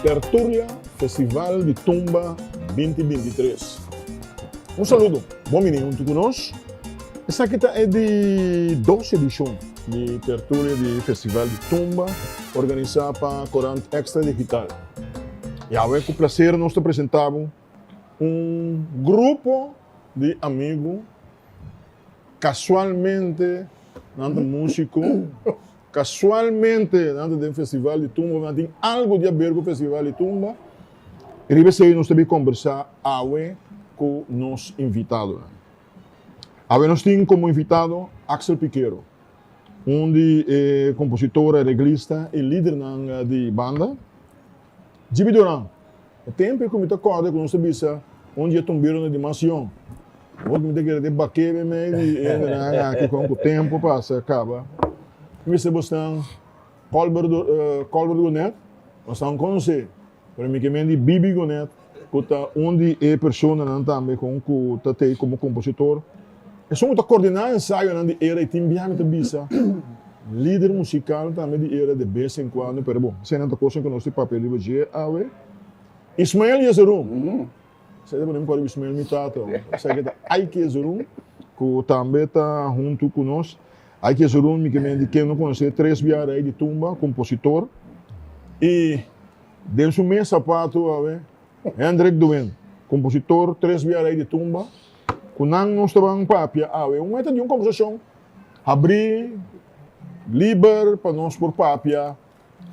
Tertulia Festival di Tumba 2023. Un saludo, bon bini huntu ku nos. Esaki ta e di dos edishon di Tertulia di Festival di Tumba organisá pa Korant Extra Digital. Yawe ku plaser nos ta presentá bo un grupo di amigu. Casualmente nan ta musico, casualmente nan ta den festival di tumba, nan tin algo di haber cu festival di tumba. Y riba esey nos ta bin combersa awe cu nos invitadonan. Awe nos tin como invitado Axel Piquero, un di e compositor, areglista y lidernan di banda. Djibi Duran, E tempu ei ku mi ta kòrda ku nos ta bisa un di e tumberonan di mas yòn. Awor ku mi ta kere den bak'é den mei di e hendenan aki kon ku tempu pasa kaba. Mi mester bosnan Colbert Colbert Gonet, bosnan konosé, pero mi ke men di Bibi Gonet ku ta un di e personanan tambe kon ku ta tei komo kompositor. Esun ku ta kordiná ensayonan di era i tin biaha mi ta bisa lider musikal tambe di era de bes en kuando, pero bon, eseinan ta kosnan ku nos tin papia riba dje awe. Ismael Jesurun, esei ta pone mi kòrda Ismael mi tata, esaki ta Ike Jesurun ku tambe ta huntu ku nos. Ike Jesurun mi ke men di ken no konosé, tres bia rei di tumba, kompositor i den su mes sapato awe. Hendrik Duin, kompositor tres bia rei di tumba, ku nan nos ta ban papia awe. Un meta di un kombersashon habrí, liber pa nos por papia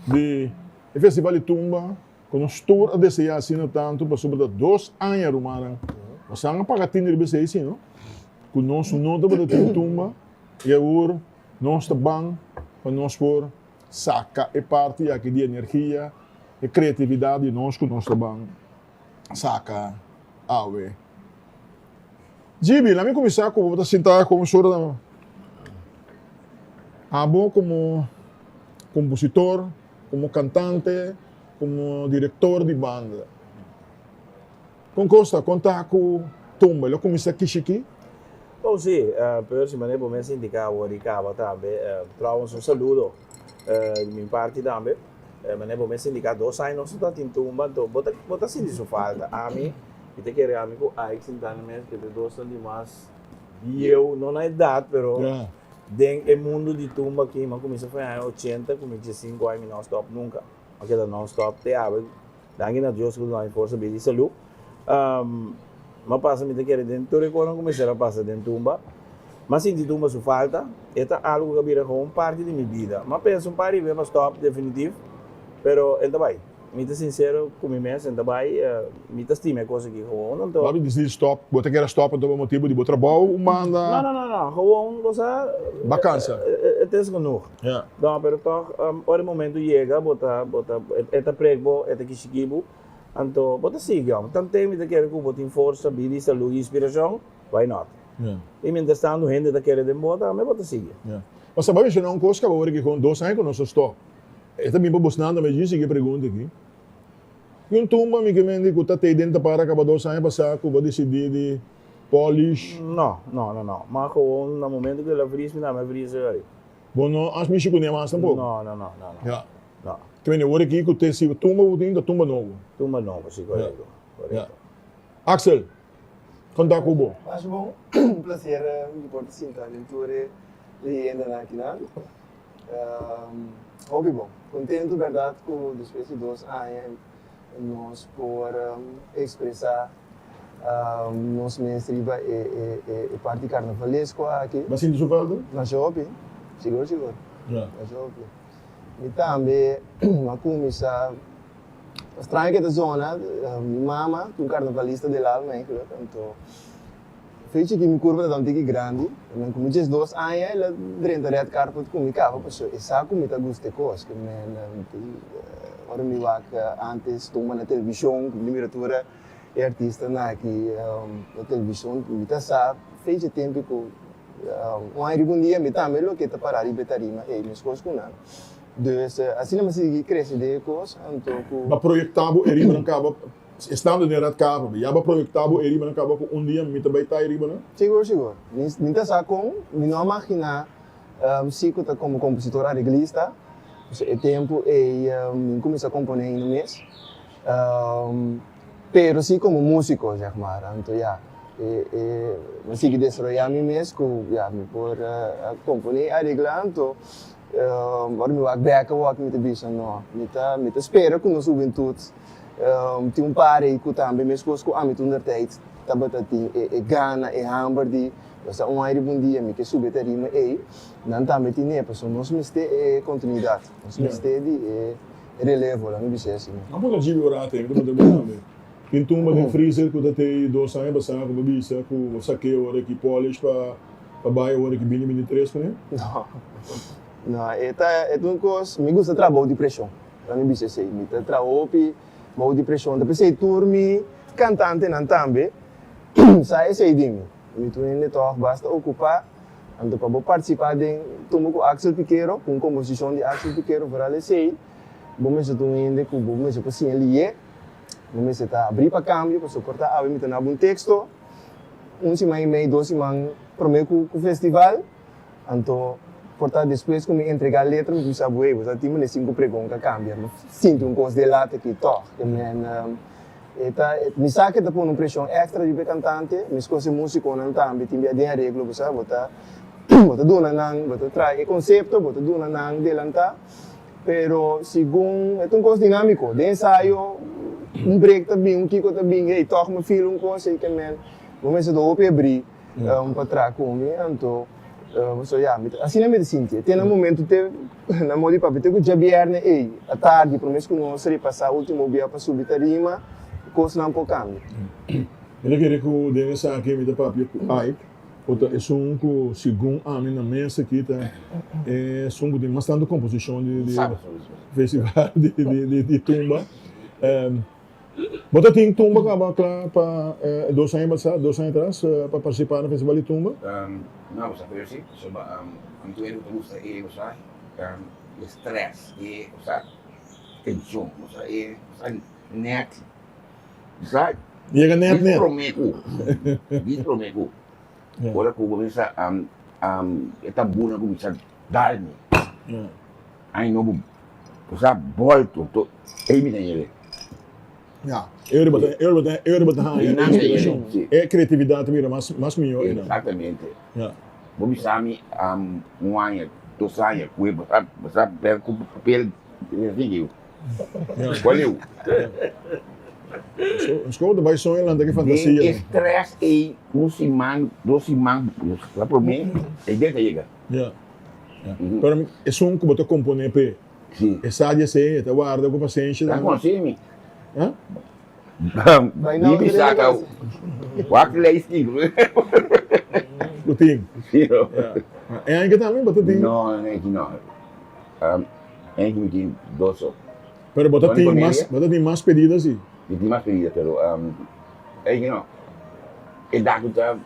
di e festival di tumba ku nos tur a deseá asina tantu pasobra ta dos aña rumannan nos a paga tiner riba esei si no ku nos no tabata tin tumba i awor nos ta ban pa nos por Saca e parti aki di energia, e creatividad di nos cu nos ta ban saca awe. Gibi, lami cuminsa cu bo ta sinta como sora na abo como compositor, como cantante, como director di banda. Con cos ta? Con ta cu tumba? Lo cuminsa kishiki? Oh si, Percy, manera bo mes indica awor y caba tambe. Trouwens un saludo di mi parti tambe. Manera bo mes indica dos aña nos no ta tin tumba, anto bo ta bo ta sinti su falta. Ami, mi ta kere ami cu Ike sinta na mes, ke ta dosnan di mas bieu, no na edad, pero den e mundo di tumba aki, mi a cuminsa for e aña ochenta cu mi diesinco aña mi no a stop nunca. Mi a keda non stop te awe. Danki na Dios ku duna mi forsa, bida i salú. M'a pasa mi ta kere den tur e kosnan ku mester a pasa den tumba. M'a sinti tumba su falta. E ta algu ku a bira komo un parti di mi bida. M'a pensa un par di bes pa stòp definitif, pero e ta bai. Mi ta sinsero ku mi mes, e ta bai. Mi ta stima e kos aki gewoon, anto. Bo a disidí stòp? Bo ta kere stòp anto pa motibu di bo trabou un banda? No, no, no, no. Gewoon, bo sa. Bakansa. Het is genoeg. Ja. No, pero tòg ora e momento yega bo ta bo ta e ta prek bo, e ta kishikí bo, anto bo ta sigui òm. Tanten mi ta kere ku bo tin forsa, bida i salú i inspirashon, why not? Ja. I mientrastantu hende ta kere den bo tambe bo ta sigui. Ja. Bo sa bo a menshoná un kos kaba ora ki kon dos aña ku nos a stòp. E ta bin pa bosnan tambe djis sigui e pregunta aki. Ki un tumba mi ke mende ku ta tei den tapara kaba dos aña pasá ku bo a disidí di polish? No, no, no, no. Ma gewoon na momento ku el a vris mi tambe a vris ei. Bo no a mishi kuné mas tampoco? No, no, no, no, no. Ja. No. Te mende ora aki ku te si tumba bo tin ta tumba nobo. Tumba nobo, si, korekto. Ja. Ja. Axel, kon ta ku bo? Masha bon. Un placer mi por ta sinta den tur e leyendanan akinan. Hopi bon. Contento berdad cu despues di dos aña nos por expresa nos mes riba e parti carnavalesco aki. Bo a sinti su falta? Masha hopi, sigur sigur. Masha hopi. Mi tambe a cuminsa, straño ke ta zona, mi mama ta un carnavalista del alma eigenlijk, anto Fe chiki mi kurpa ta un tiki grandi, men ku mi diesdos aña el a drenta red carpet ku mi kaba paso e sa ku mi ta gusta e kos ke men ora mi wak antes tumba na televishon ku mi mira tur e artistanan aki na televishon mi ta sa fe dje tempu ku un aña riba un dia mi tambe loke ta para riba e tarima ei meskos ku nan dus asina mi a sigui krese den e kos anto ku. Bo a proyekta bo e riba nan kaba Estando den Red Carpet, ya bo proyecta bo eriba nan caba cu un dia mi ta bay ta eriba nan? Sigur, sigur. Mi ta sa con, mi no a magina si cu ta como compositor areglista. Pasobra e tempo ey mi cuminsa compone ainda mes. Pero si komo músiko, zeg maar. Anto ya, e e mi a sigui desaroyá mi mes ku ya mi por komponé i areglá. Anto ora mi wak bèk awor mi ta bisa no, mi ta mi ta spera ku nos hubentut tin un par ei ku tambe meskos ku ami toentertijd tabata tin e e gana, e hamber di nos ta un aña riba un dia mi ke subi e tarima ei, nan tambe tin'é pasobra nos mester e kontinuidat, nos mester di e relevo, laat mi bisa asina. No por ta djibi ora aten, mi ta puntra bo tambe. Tin tumba den freezer ku ta tei dos aña pasá ku bo bisa ku bo sak'é ora ki polish pa pa bai ora ki bini 23 kuné? No, no, e ta e ta un kos, mi gusta traha bou di preshon, laat mi bisa esei, mi ta traha hopi bou di preshon, ta p'esei tur mi kantantenan tambe sa esei di mi, mi tur hende tòg basta okupá. Anto pa bo partisipá den Tumba ku Axel Pikero, ku un komposishon di Axel Pikero, foral esei, bo mester ta un hende ku bo mester por siña lié, bo mester ta abrí pa kambio, pasobra por ta awe mi ta na bo un teksto, un siman i mei, dos siman promé ku festival, anto por ta despues ku mi entregá letra mi bisa bo, hey, bo sa tin manera sinku pregon ka kambia, mi sinti un kos den lata aki tòg, ke men. E ta, mi sa ke ta pone un preshon extra riba e kantante, meskos e musikonan tambe tin bia den areglo, bo sa, bo ta, bo ta duna nan, bo ta trae e konsepto, bo ta duna nan delantá, pero segun, e ta un kos dinámiko, den ensayo un break ta bin, un kiko ta bin, hey, tòg mi feel un kos ei ke men, bo mester ta hopi abrí pa traha ku mi, anto, so ya, mi ta, asina mi ta sinti, te na momento te. Na modo di papia te ku djabièrnè ei atardi promés ku nos repasá último bia pa subi tarima, kosnan por kambia. Mi ta kere ku den esaki mi ta papia ku Ike, ku ta esun ku segun ami na mesa aki ta esun ku tin mas tantu komposishon di festival di tumba. Bo ta tin tumba kaba kla pa e dos aña pasá, dos aña atras pa partisipá na festival di tumba? No, bo sa pero si, pasobra mi tur hende ku ta gusta e, bo sa, e stress, e, bo sa, tenshon, bo sa, e, bo sa, nèt, bo sa, Yega nèt nèt. Dis promé ku, dis promé ku, ora ku bo bisa e tambúnan kuminsá dal mi, ai no bo. Bo sa bolto to ei mi ta yere. Ya, e ora bo ta, e ora bo ta, e ora bo ta haña e inspirashon. E kreatividat ta bira mas, mas mihó einan. Eksaktamente. Ya. Bo bisa mi un aña, dos aña ku e bo sa, bo sa bèr ku papel den yu. Ya. Kual yu? Sko bo ta bai soña lanta ki fantasia. Den e strès ei un siman, dos siman, la promé e dia ta yega. Ya. Pero esun ku bo ta komponé p'e, e sa di esei, e ta warda ku pasenshi Ta tambe. konosé mi. Ha? Mi bisa ka wak lei stig. Bo tin? Ya. E aña tambe bo ta tin? No, e aña no. E aña mi tin dos so. Pero bo ta tin mas, bo ta tin mas pedido si? Mi tin mas pedido, pero e aña no. E dak ku ta,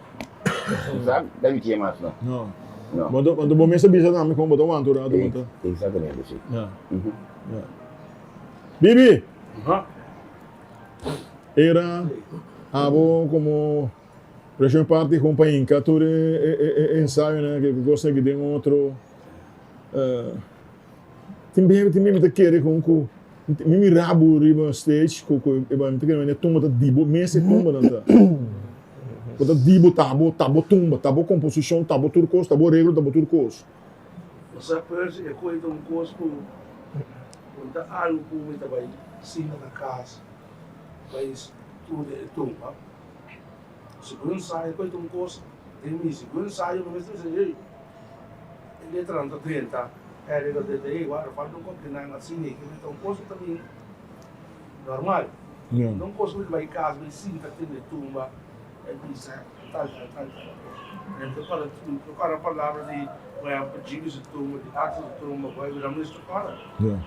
sa, ta mi kier mas no. No. No. Bo ta, anto bo mes a bisa tambe kon bo ta wanta un rato bo ta. Exactamente, si. Ya. Ya. Bibi! Era abo komo presión parti kon pa hinka tur e e e ensayonan ke kos aki den otro. Tin bia tin bia mi ta kere kon ku mi mira bo riba stage ku ku e mi ta kere manera tumba ta di bo mes e tumbanan ta. Bo ta di bo ta bo ta bo tumba ta bo komposishon ta bo tur kos ta bo areglo ta bo tur kos. Bo sa Percy e koe ta un kos ku ku ta algu ku mi ta bai sinta na kas bai studia e tumba. Segun ensayo e koe ta un kos den mi segun ensayo mi mester bisa ey. E letranan ta drenta, e regla ta drenta, ey wak, falta un kos nan asina ey, ta un kos ku ta bin normal, no un kos ku bai kas bai sinta tende tumba e bisa tal tal tal tal kos. Mi ta kòrda, mi ta kòrda palabra di por ehèmpel Jimmy su tumba, di Axel su tumba, ku a bira mi ta kòrda. Ya,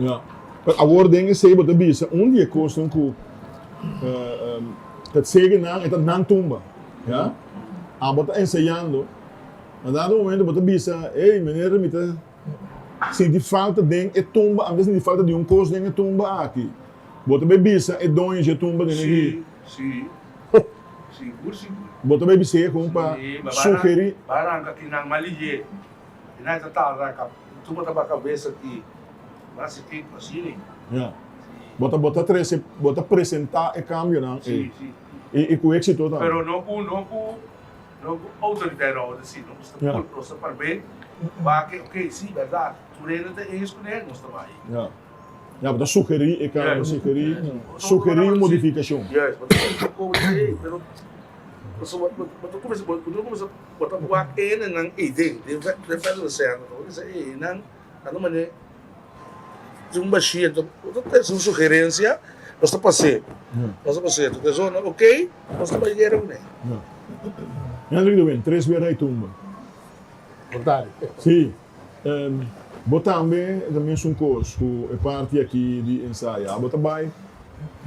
ya. Pero awor den esei bo ta bisa un di e kosnan ku ta tsege nan e ta nan tumba, ya. Abo ta ensayando. Na dado momento bo ta bisa, ey, meneer, mi ta sinti falta den e tumba, ami ta sinti falta di un kos den e tumba aki. Bo ta bay bisa e doño dje tumba den aki. Si, si. Sigur, sigur. Bo ta bay bis'é kon pa sugeri. Si, ba ranka kinan maliye. Kinan e ta tarda, tumba ta ba kabes aki. Ba si kiko asina. Ya. Si. Bo ta bo ta trese bo ta presentá e kambionan ei. Si, si. I i ku éksito tambe. Pero no ku no ku no ku outoridat ròde si no. Nos ta nos ta parbe wak ok si bèrdat tur hende ta eens kuné nos ta bai. Ya. Ya bo ta sugerí e kambio, sugerí sugerí un modifikashon. Juist, bo ta sinti komo di ei pero pasobra bo bo ta kuminsá bo ta kuminsá bo ta wak e hendenan ei den den den federal center bo ta bisa ei nan Nan ta manera tin un bashia, enton bo ta trese un sugerencia, nos ta pas'é, nos ta pas'é, enton e zona ok, nos ta bai guera kuné. Hendrik de Win, tres bia rei tumba. Kontari. Sí. Bo tambe ta mesun kos ku e parti aki di ensaya. Bo ta bai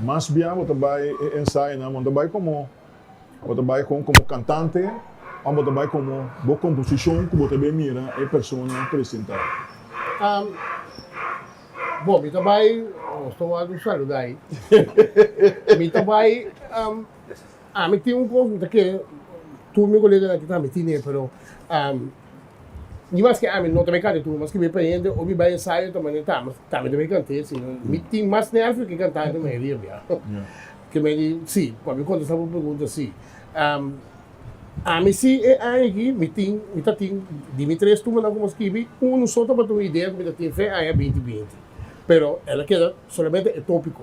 mas bia bo ta bai e ensayonan, bo ta bai komo Bo ta bai kon komo kantante òf bo ta bai komo bo komposishon ku bo ta bin mira e persona presentá? Bo, mi ta bai, nos ta wòrdu saludá ei. Mi ta bai, ami tin un kos mi ta kere tur mi koleganan aki tambe tine, pero ni maske ami no ta bai kanta tur, maske mi pa hende o mi bai ensayo ta manera tambe ta bai kant'é, sino mi tin mas nèrvio ke kantante mayoria bia. Ke me di, Si, pa mi kontestá bo pregunta, si. Ami si e aña aki mi tin, mi ta tin, di mi tres tumbanan ku mi a skibi, unu so tabata un idea ku mi ta tin fe aña binti binti. Pero el a keda solamente e tópiko.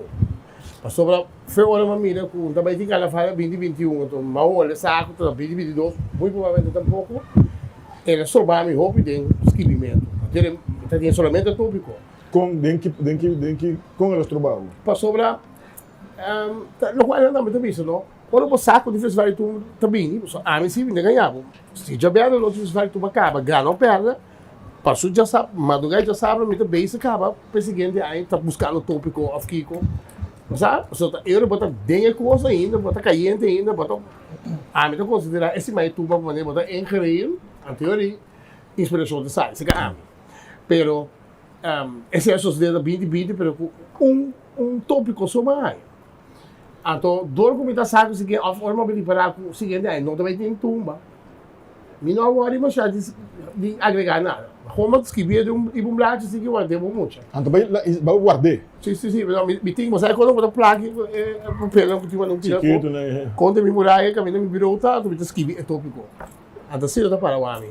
Pasobra fe ora mi a mira ku no ta bai tin karnaval binti 21, anto mi a hole sa ku ta binti 22, muy probablemente tampoko, el a stroba mi hopi den skibimentu. Mi ta tin solamente e tópiko. Kon, den ki, den ki, den ki, kon el a stroba bo? Pasobra Ta lokual nan tambe ta bisa no, ora bo sa ku di festival di tumba ta bini, pasobra ami si mi ta gaña bo, si djabièrnè nochi festival di tumba kaba, gana o pèrdè, paso djasab, madrugá djasabra mi ta bezig kaba pa e siguiente aña ta buskando topiko òf kiko, bo sa? Pasobra ta e ora bo ta den e kos ainda, bo ta kayente ainda, bo ta, ami ta konsiderá e siman di tumba manera bo ta ingerein, anto e inspirashon ta sali, esei ka ami, pero. Esei a sosodé na binti binti pero ku un un tópiko so mi a haña. Anto dor ku mi ta sa ku siguiente òf ora mi a ripará ku siguiente aña no ta bai tin tumba, mi no a wòri mashá di di agregá nada. Mehor mi a skibié den un riba un blachi así ki ward'é bo mucha. Anto bai bai ward'é. Si si si mi mi tin bo sa kono bo ta plaki e papelnan ku tin un pida Chikitu na e. Konta mi muraya kaminda mi birou ta anto mi ta skibi e tópiko. Anto asina ta para wak mi.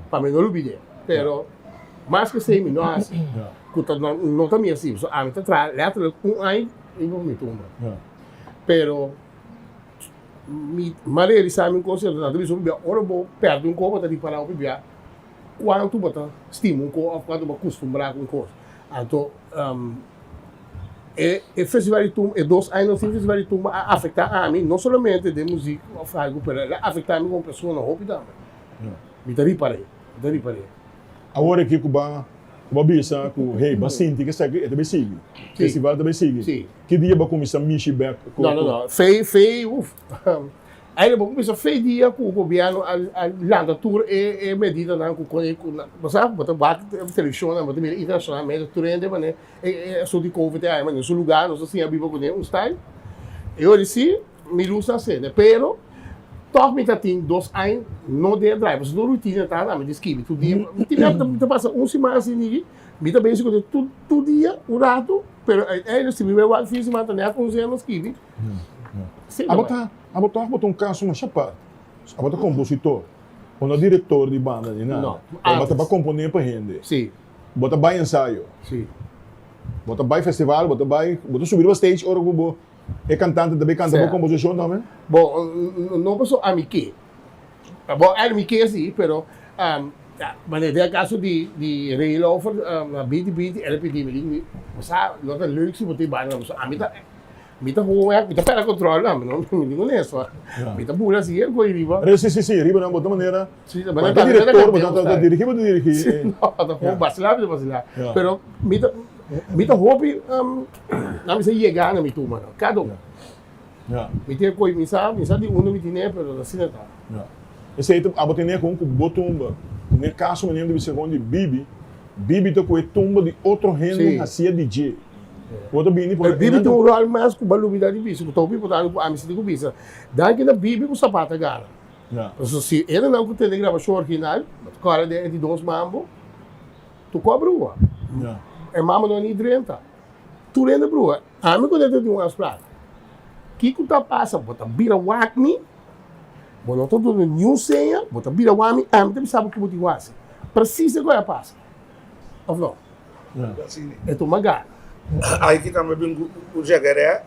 Pa mi no lubid'é. Pero mas ku esei mi no hasi. Ku ta no ta mi hasi. Pasobra ami ta traha lèterlik un aña riba mi tumba. Pero mi a realisá mi un kos nan ta bisa un bia ora bo pèrdè un kos bo ta ripará hopi bia kuantu bo ta stima un kos òf kuantu bo a kustumbrá ku un kos. Anto e e festival di tumba e dos añanan sin festival di tumba a afektá ami no solamente den muzik òf algu pero el a afektá mi komo persona hopi tambe. Mi ta ripar'é, mi ta ripar'é. Awor aki ku ba ku ba bisa ku hey ba sinti ku esaki e ta bai sigui, festival ta bai sigui. Si. Ki dia ba kuminsá mishi bèk ku. No, no, no. Fei, fei, uf. Aile bo kuminsá fei dia ku gobièrnu a a lanta tur e e medidanan ku kon ku nan. Bo sa, bo ta wak televishonnan, bo ta mira internashonalmente tur hende manera e e asuntu di covid e ai manera su lugá nos a siña biba kuné un style. E ora si. Mi lus a sende, pero tòg mi ta tin dos aña no den draai, pasobra tur rutina ta mi ta skibi tur dia. Mi tin bia mi ta pasa un siman asin diki, mi ta bezi ku tur tur dia un ratu, pero uiteindelijk si mi bai wak fin siman ta nèt un sena skibi. Abo ta, abo tòg bo ta un kaso masha apart. Abo ta kompositor, bo no direktor di banda ni nada. No, Pero bo ta bai komponé pa hende. Si. Bo ta bai ensayo. Si. Bo ta bai festival, bo ta bai, bo ta subi riba stage ora ku bo E kantante ta bay kanta bo komposishon tambe? Bo, no paso ami ke. Bo, ami ke si, pero manera den e kaso di di Ray Lauffer na binti binti el a pidi mi, di bo sa lo ta leuk si bo tin banda, pasobra ami ta mi ta hopi mi ta pèrdè kontròl tambe no, mi di honesto, mi ta bula asi e koe riba. Si, si, si, riba nan bo ta manera, bo ta direktor, bo ta dirigí, bo ta dirigí. No, ta gewoon basilá mi ta basilá, pero mi ta mi ta hopi. Nan mester yega na mi tumba nan, kada un. Mi tin e koe mi sa, mi sa di unda mi tine, pero asina ta. Esei ta abo tene kon ku bo tumba. Den e kaso manera di bisa kon di Bibi, Bibi ta ku e tumba di otro hende hasia di dje. Bo ta bini por Pero Bibi tin un ròl mas ku bo a lubida di bisa, ku ta hopi importante ku ami si tin ku bisa. Danki na Bibi ku Zapata gana. Pasobra si hendenan ku tene grabashon original, bo ta kòrda den e di dos mambo, Tur kò brua. E mama no a ni drenta. Tur hende bruha. Ami ku Neto tin un afspraak. Kiko ta pasa? Bo ta bira wak mi, bo no ta duna niun seña, bo ta bira wak mi, ami ta bisa bo ku bo tin ku hasi. Presis e ku a pasa. Of no? E tuma gana. Ai ki tambe bin ku jagerè,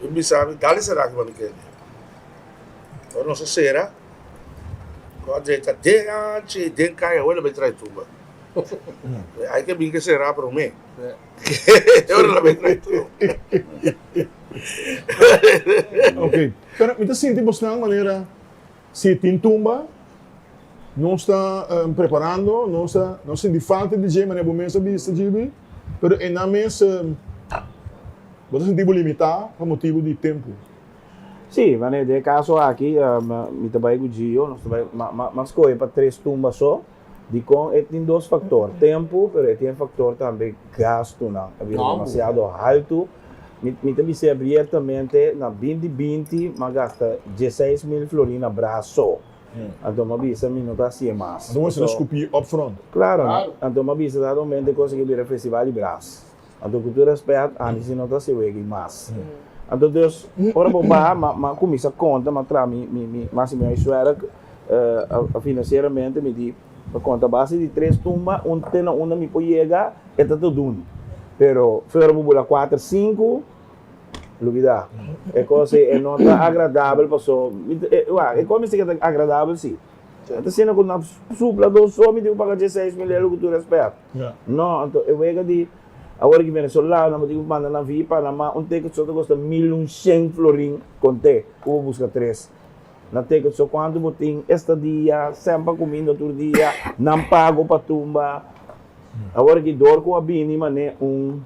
bin bisa mi, dale sera aki pa mi kende. Ora nos a sera, ku a drenta den anchi, den kaya, awor el a bai trae tumba. Ai ke bin ke sera promé. Ora el a bai trae tumba. Ok, pero mi ta sinti bosnan manera si tin tumba, nos ta preparando, nos ta nos sinti falta di dje manera bo mes a bisa GB, pero e nan mes bo ta sinti bo limitá pa motibu di tempu. Sí, manera den e kaso aki mi ta bai ku Gio, nos ta bai m'a skohe pa tres tumba so. Dikon? E tin dos faktor, tempu, pero e tin e faktor tambe gastunan a bira demasiado haltu. Mi mi ta bis'é abiertamente na binti binti m'a gasta dieseis mil florin na bra so. Anto m'a bisa mi no ta hasié mas. Anto bo mester a skupí upfront. Klaro, anto m'a bisa dado momento e kos aki a bira festival di bras. Anto ku tur respet, ami si no ta hasi wega i mas. Anto dus, ora bo baha, ma ma kuminsá konta, ma traha mi mi mi mas i mi huiswerk finansieramente, mi di, pa konta base di tres tumba, un te na unda mi por yega, e ta ta dun. Pero fe ora bo bula kuater, sinku, lubidá. E kos ei e no ta agradabel paso, mi ta, wak, e kos mester ke ta agradabel si. Ta asina ku na supla dos so mi tin ku paga dieseis mil euro ku tur respet. No, anto e wega di awor ki venezolano bo tin ku manda nan via Panama un ticket so ta kosta mil un shen florin konte ku bo buska tres na ticket so kuantu bo tin estadia semper kuminda tur dia nan pago pa tumba awor ki dor ku a bini mane un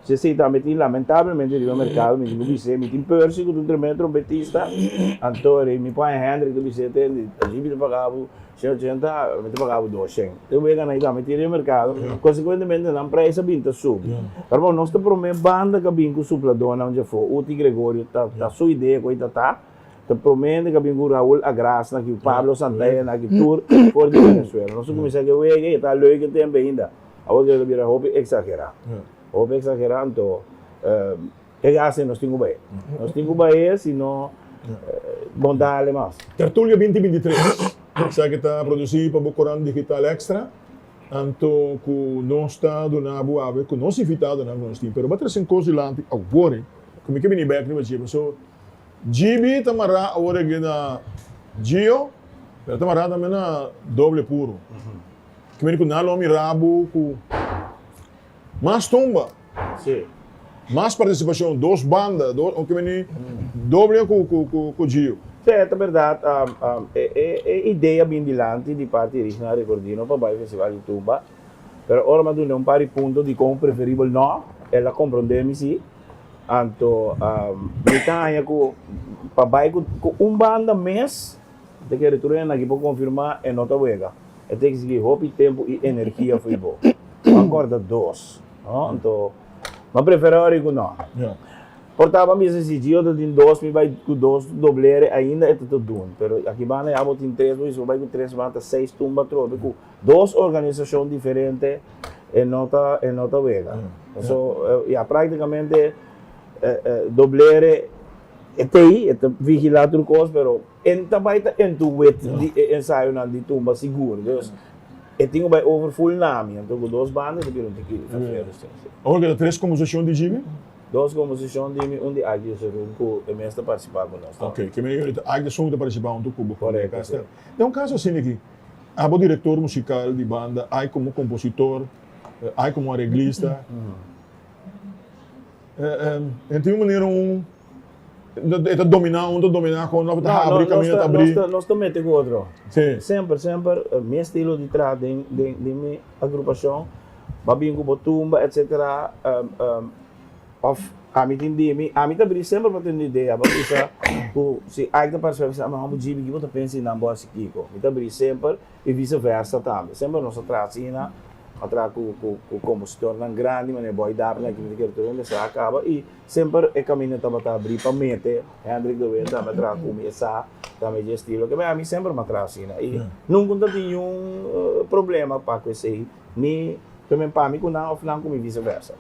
Si esei tambe tin lamentablemente riba merkado mi tin ku bis'é mi tin Percy ku ta un tremendo trompetista anto rei mi pon Hendrik ta bis'é te allí mi ta paga bo shen ochenta mi ta paga bo doshen te wega nan tambe tin riba merkado konsekuentemente nan preis a bin ta subi pero bon nos ta prome banda ku a bin ku supladónan djafó Uti Gregorio ta ta su idea ku ei ta ta ta prome hende ku a bin ku Raul Agras nan aki Pablo Santana aki tur for di Venezuela nos a kuminsá ku e wega i ta leuk e tempu ainda. Awor ke ta bira hopi eksagerá. Hopi eksagerá anto e gasi nos tin ku bai. Nos tin ku bai si no bon dale mas. Tertulia binti 23, esaki ta produsí pa bo korant digital Extra, anto ku nos ta duna bo awe ku nos invitadonan ku nos tin. Pero bo a trese un kos dilanti awor ku mi ke bini bek riba dje paso GB ta mará awor aki na Gio pero ta mará tambe na Doble Puro. Ki mene ku nan lo mira bo ku mas tumba, Sí. mas partisipashon, dos banda, dos, ki mene doble ku ku ku ku Gio. Sí, ta bèrdat. E e e idea bin dilanti di parti Rigna Recordino pa bai Festival di Tumba, pero ora mi a duna un par di punto dikon preferibel no, el a komprondé mi sí. Anto mi ta haña ku pa bai ku ku un banda mes, Mi ta kere tur hende aki por konfirmá e no ta wega. E ta eksigí hopi tempu i energia fo'i bo. Bo a kòrda dos, no? Anto, mi a preferá ora ku no. Por ta bo a bisa si Gio ta tin dos, mi bai ku dos doblere ainda e ta ta dun. Pero aki banda ya bo tin tres, bo bisa bo bai ku tres banda ta seis tumba atrobe ku dos organisashon diferente e no ta e no ta wega. So, ya praktikamente doblere e t'ei, e ta vigilá tur kos, pero. E ta bai ta entuwet di e ensayonan di tumba sigur. Dus e tin ku bai over full nami. Anto ku dos banda ta bira un tiki vervelend. Awor ke ta tres komposishon di Jimmy? Dos komposishon di mi, un di Ike Jesurun ku e mes ta partisipá ku nos tambe. Ok, ke manera ku Ike Jesurun ta partisipá huntu ku bo? Korekto, si. Den un kaso asina aki, abo direktor musikal di banda, Ike komo kompositor, Ike komo areglista, en tin un manera un. E ta dominá, un ta dominá kon òf ta habri kaminda ta abrí. Nos ta mete ku otro. Semper, semper mi estilo di traha den den mi agrupashon, bo a bin ku bo tumba etsetera òf ami tin di mi, ami ta bri semper pa tende idea, bo a bisa ku si Ike ta partisipá mi bisa amo amo Djibi ki bo ta pensa di nan bo hasi kiko, mi ta bri semper i vise versa tambe, semper nos a traha asina, a traha ku ku kompositornan grandi manera Boy Dapper aki mi ta kere tur hende sa a kaba i. Semper e caminda tabata abri pa mete Hendrik de Windt tambe a traha cu mi e sa tambe dje estilo ke ami semper m'a traha asina y nunca ta tin niun problema pa cu esey ni pa mi cu nan of nan cu mi vice versa.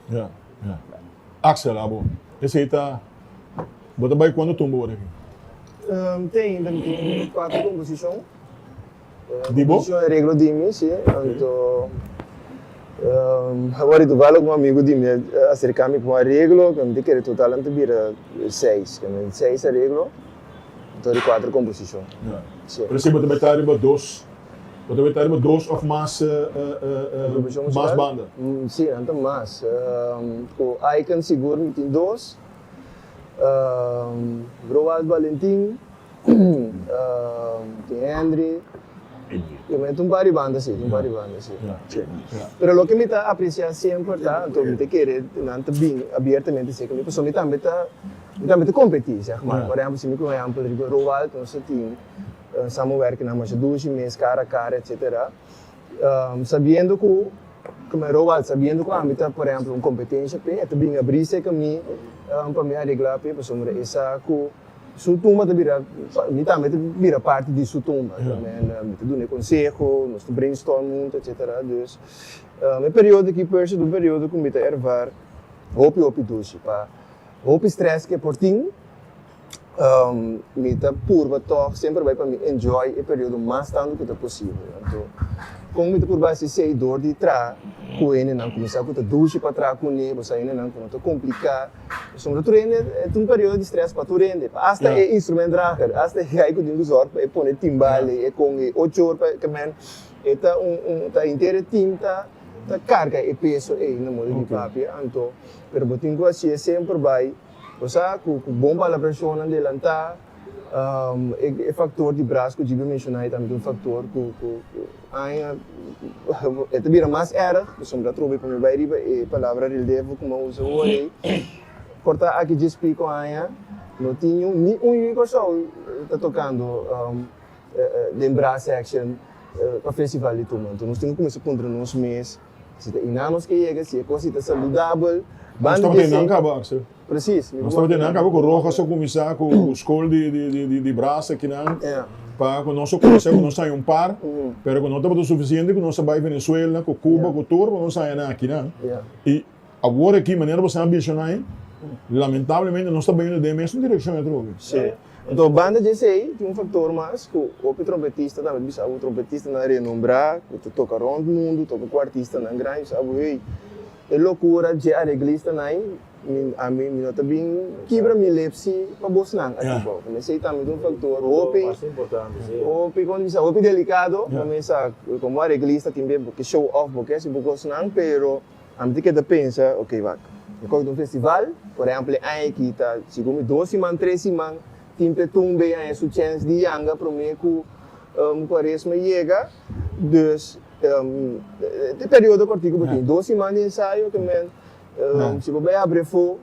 Axel, abo, esei ta, bo ta bai cuando tumba ora aki? Te ainda mi tin cuatro composicion. Di bo? Composicion areglo di mi, si. Anto, awor toevallig un amigo di mi a acerca mi pa un areglo, cu mi ta kere total nan ta bira seis, seis areglo, anto di cuatro composicion. Si. Pero si bo ta bai ta riba dos Bo ta weta riba dos of mas mas banda? Si, nan ta mas. Ku Icon sigur mi tin dos. Roald Valentin, tin Henry. Tin un par di banda si, tin un par di banda si. Pero loke mi ta aprecia semper ta, anto mi ta kere nan ta bin abiertamente serka mi, pasobra mi tambe ta, mi tambe ta competi, zeg maar. Por ehempel, si mi ku ehempel riba Roald nos ta tin. Samenwerking masha dushi mes cara a cara etcetera sabiendo cu como Roald sabiendo cu ami ta por ehempel un competencia p'e e ta bin abri cerca mi pa mi aregla p'e pasobra e sa cu su tumba ta bira mi tambe ta bira parti di su tumba mi ta duna e conseho nos ta brainstorm hunto etcetera dus e periodo aki Percy ta un periodo cu mi ta ervaar hopi hopi dushi pa hopi stress cu e por tin. Mi ta purba tòg semper bai pa mi enjoy e periodo mas tantu ku ta posibel. Anto, kon mi ta purba hasi esei? Dor di traha ku hendenan ku mi sa ku ta dushi pa traha kuné, bo sa hendenan ku no ta kompliká. Pasobra tur hende, e ta un periodo di strès pa tur hende, pa asta e instrumentdrager, asta e guy ku tin ku zòrg pa e pone timbal ei, e kon ei ocho or pa e men, e ta un un ta henter e team ta ta karga e peso ei na modo di papia. Anto, pero bo tin ku hasié semper bai. Bo sa ku ku bon palabrashonnan delantá, e faktor di bras ku Djibi a menshoná ei tambe ta un faktor ku ku aña e ta bira mas erg, pasobra atrobe pa mi bai riba e palabra rildevo ku mi a usa awor ei, por ta aki djes piko aña no tin niun ni un yu di Kòrsou ta tokando den brass section pa festival di Tumba. Anto nos tin ku kuminsá puntra nos mes. Si ta iná nos ke yega, si e kos si ta saludabel, Nos banda tabata di einan esei. kaba, Axel. Precies. Nos tabata einan kaba ku Rojas a kuminsá ku skol di di di di brasa kinan pa ku nos a kuminsá ku nos haña un par, pero ku no tabata sufisiente ku nos a bai Venezuela, ku Cuba, ku tur pa nos haña nan akinan. I awor aki manera bo sa a menshoná ei, lamentablemente nos ta bayendo den e mesun direkshon atrobe. Sí. Anto banda di esei tin un factor mas cu hopi trompetista tambe ta bisa abu trompetistanan renombrá cu ta toca rond mundo, toca cu artistanan grandi bisa abu hey e locura dje areglistanan ei mi ami mi no ta bin kibra mi lepsi pa bosnan aki bou. Esei tambe ta un factor hopi hopi como ta bisa hopi delicado bo mesa como areglista tin be bo ke show off bo ke haci bo cosnan pero Ami ta keda pensa, ok wak, mi koke ta un festival, por ehempel e aña aki ta sigur mi dos siman, tres siman tin p'e tumbe haña su chèns di yanga promé ku kuaresma yega, dus ta e periodo kòrtiku bo tin, dos siman di ensayo ke men si bo bai habri afó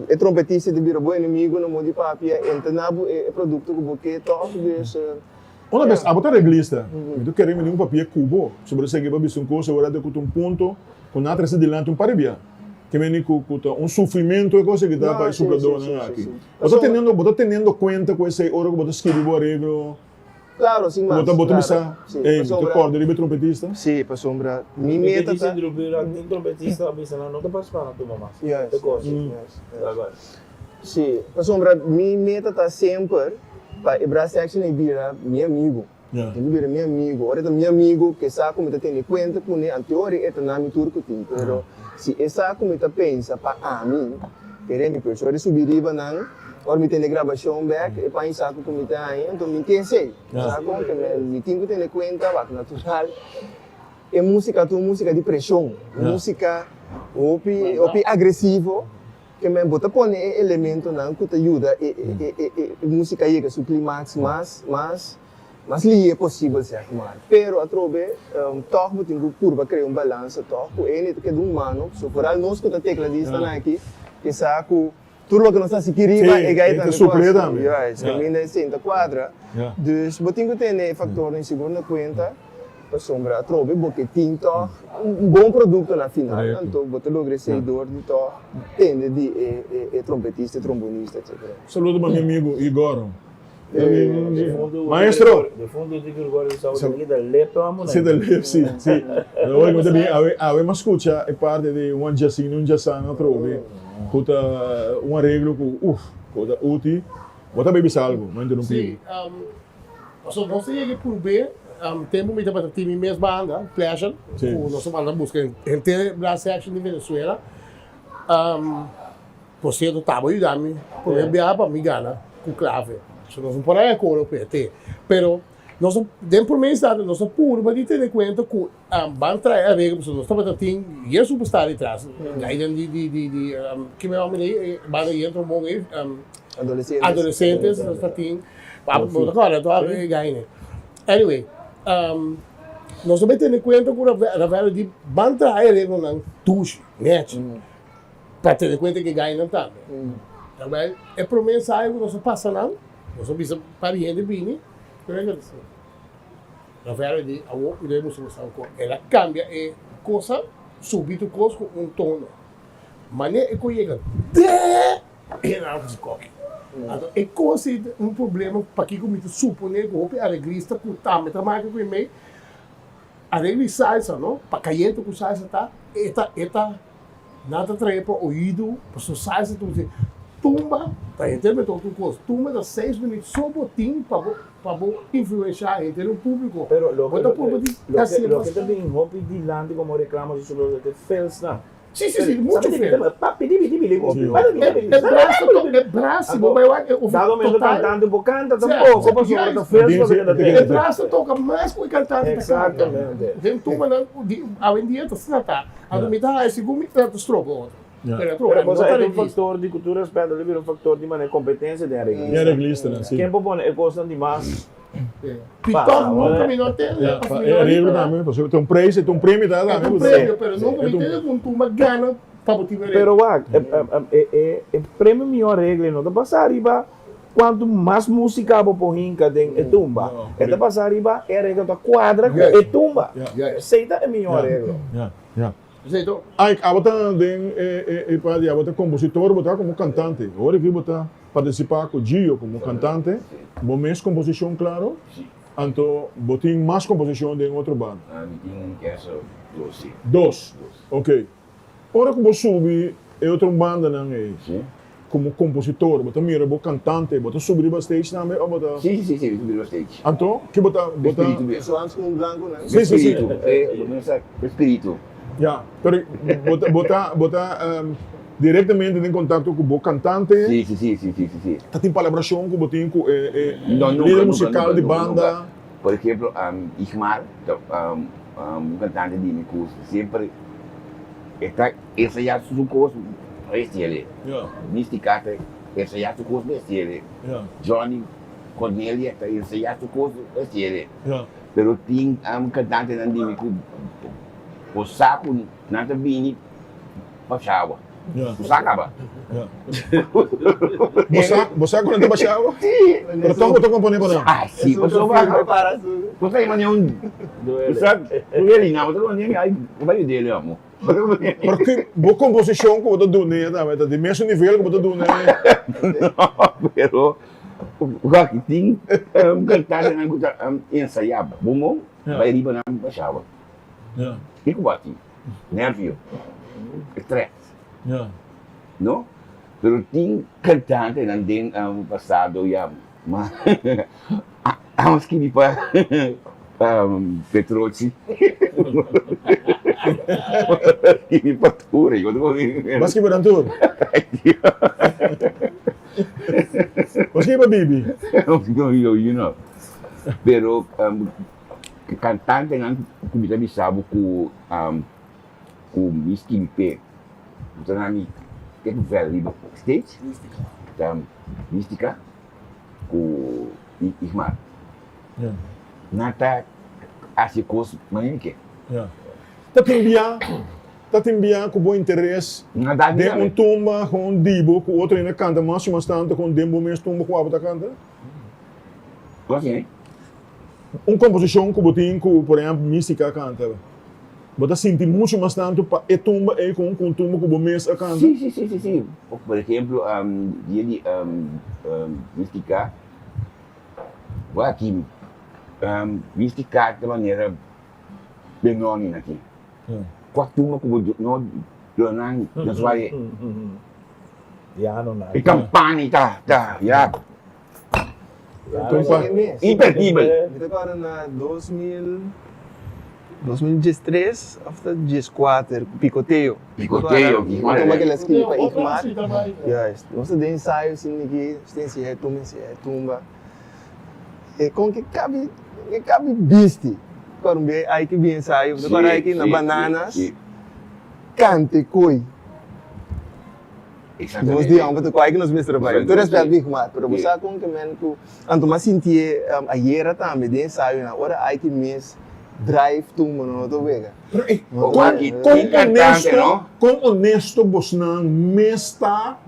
e trompetista ta bira bo enemigo na modo di papia, e no ta na bo e produkto ku bo ke tòg, dus. Una bes abo ta reglista, mi ta kere mi den un papia ku bo sobre esaki pa bisa un kos awor ku ta un punto ku nan a trese dilanti un par di bia ke meni ku ku ta un sufrimentu e kos aki ta pa e supladónan aki. Bo ta teniendo bo ta teniendo kuenta ku esei ora ku bo ta skibi bo areglo? Claro, sin mas. Bo ta bo ta bisa, ey mi ta kòrda riba e trompetista? Sí, pasobra mi meta ta. Tin trompetista a bisa nan no ta partisipá na tumba mas. Juist, juist, juist. Sí, pasobra mi meta ta semper pa e brass section ei bira mi amigo. E ta bira mi amigo. Ora e ta mi amigo, ke sa ku mi ta tene kuenta kuné, anteor e ta na mi tur ku tin. Pero si e sa ku mi ta pensa pa ami, kere mi por. Ora e subi riba nan, ora mi tene grabashon bek, e paña sa ku mi ta haña, anto mi ke esei. Sa kon ke mi tin ku tene kuenta, wak natural. E músika ta un músika di preshon, un músika hopi hopi agresivo. Ke men bo ta pone e elementonan ku ta yuda e e musika yega su klimaks mas mas mas lihe posibel sèg mar. Pero atrobe tòg bo tin ku purba krea un balansa tòg ku e ta keda humano. So foral nos ku ta tekladistanan aki ke sa ku tur loke nos ta hasi aki riba e gai tambe por hasi. Juist, kaminda esei ta kuadra. Dus bo tin ku tene e faktornan sigur na kuenta. Pasobra atrobe bo ke tin tòg un bon produkto na final, anto bo ta logra esei dor di tòg tende di e trompetista, e trombonista, etcetera. Saludo pa mi amigo Igor. Maestro! Defunto di Gregorio Sauer ta kita lep amo Si ta lep, si, si. Awe, awe m'a scucha e parte di un djasino un djasano atrobe cu ta un areglo cu, uf, cu ta uti. Bo ta bay bisa algo, m'a interumpi. Si, pasobra nos ta yega e purbe, tempo mi tabata tin mi mes banda, Pleasure, cu nos a manda busca henter brass section di Venezuela. Por cierto taba yuda mi prome biaha pa mi gana cu clave. So nos no por haya coro p'e te. Pero nos a den prome instante nos a purba di tene cuenta cu ban trae areglo pasobra nos tabata tin yen superstar detras. Gainan di di di di kimen homber ei e banda yen trombon ei Adolescentes. Adolescentes nos ta tin. Bo ta corda toch e gainan. Anyway nos a bay tene cuenta cu Ravello di ban trae areglonan dushi, nechi. Pa tene kuenta ku e gainan tambe. Terwijl e prome ensayo ku nos a pasa nan, nos a bisa par di hende bini, pero e ta Rafael di awor mi debe mustra boso algo. El a kambia e kosa, subi tur kos ku un tono. Manera e ku yega dee, e nan a hasi koki. Anto e kos ei ta un problema pakiko mi ta supone ku hopi areglista ku tambe ta maka ku e mei, areglo di salsa no, pa kayente ku salsa ta, e ta e ta. Nan ta trae pa oido, pasobra salsa ta usa tumba ta henter mester otro kos. Tumba ta seis minüt so bo tin pa bo pa bo influenshá henter un públiko. Pero loke Bo ta purba di hasié loke ta bin hopi dilanti komo reklamo su sobre e felsnan. Si si si, muchu fel. E brasa to e brasa si bo bai wak e of Dado momento total. kantante bo kanta tampoko pasobra ta fels loke ta E brasa toka mas ku e kantante ta kanta. Exactamente. Den tumbanan di awendia ta asina ta. Anto mi ta haci segun mi ta stroba otro. Pero otro Pero no cosa ta e ta un reglista. factor di cu tur respeto lo bira un factor di manera competencia den Den reglista. reglistanan, si. Ken por pone e cosnan di mas Pi pasa, toch nunca hoor. mi no a tende Ja, of pa mi e no a areglo ripara. tambe, pasobra ta un prijs, e ta un premio ta E ta tambe un ku ta. premio, pero nunca E mi ta un. tende cu un tumba gana pa bo tin un Pero areglo. wak, e e e premio mihor regle no ta basa riba cuanto mas musica bo por hinca den e tumba. E ta basa riba e areglo ta cuadra cu e tumba. Esey ta e mihor areglo. Ja, ja. Ike, abo ta den e parti, abo ta compositor, bo ta como cantante. Ora ki bo ta participa cu Gio como cantante, bo mes composicion claro, anto bo tin mas composicion den otro banda. Mi tin eso dos si. Dos, ok. Ora ku bo subi e otro bandanan ei komo kompositor, bo ta mira bo kantante, bo ta subi riba stage tambe òf bo ta. Si, si, si, mi subi riba stage. Anto, ki bo ta, bo ta. Spiritu mes. Eso antes ku un blanku nan. Si, si, si. Spiritu, e, bo mester sa spiritu. Ya, pero bo ta, bo ta, bo ta direktamente den kontakto ku bo kantante? Si, si, si, si, si, si, si. Ta tin palabrashon ku bo tin ku e, e No, nunka, lider nunka, musikal nunka, di nunka, banda? nunka. Por ehemplo, Igmar ta un cantante di mi cu semper e ta ensaya su cos bestial. Mistica ta ensaya su cos bestial. Johnny Cornelia ta ensaya su cos bestial. Pero tin cantantenan di mi cu bo sa cu nan ta bini pa shawa. Bo sa kaba. Bo sa, bo sa ku nan ta basha awa? Si. Pero tòg bo ta komponé pa nan. Ah, si. Pasobra bo sa imani un, bo sa duele nan, bo ta komponé ay, bo bai dele amo. Pero ki bo komposishon ku bo ta duna tambe ta di mesun nivel ku bo ta duna? No, pero wak tin kantantenan ku ta ensayá bon bon, bai riba nan basha awa. Kiko bo a tin? Nervio, stress. No? Pero tin cantantenan den pasado ya ma a skibi pa Petrochi. Skibi pa tur. Bo a skibi pa nan tur? Bo a skibi pa Bibi? You know. Pero Kantantenan ku mi ta bisa bo ku ku mi skibi p'e ku ta na mi te ku vèl riba stage ta Mistica ku Igmar. Nan ta hasi kos manera mi ke. Ta tin bia ta tin bia ku bo interes den un tumba kon di bo ku otro hende a kanta mas i mas tantu kon den bo mes tumba ku abo ta kanta? Un komposishon ku bo tin ku, por ehèmpel, Mística a kanta, bo ta sinti muchu mas tantu pa e tumba ei ku un tumba ku bo mes a kanta? Sí, sí, sí, sí, sí. Por ehemplo, dia di Mística. Bo aki bisti karta manera Benoni na ki. Kua tumba ku bo no duna nan na swaye? E kampani ta ta ya. Imperdibel. Mi ta kòrda na dos mil 2013 òf ta dieskuater ku Pikoteo. Pikoteo, ki manera. Tumba kila skibi pa Igmar. Juist. Nos ta den ensayo sin niki, nos ta ensiña e tumba, ensiña e tumba. E kon ke kabi, ke kabi bisti. Kòrda un bia ai ke bin ensayo, mi ta kòrda ai ke na Bananas kante koi. Nos di homber ta koi ku nos mester bai. Tur respet Big Mat, pero bo sa kon ke men ku anto m'a sintié ayera tambe den ensayonan ora ai ki mes drive tumba no ta wega. Pero ey, kon kon honesto, kon honesto bosnan mes ta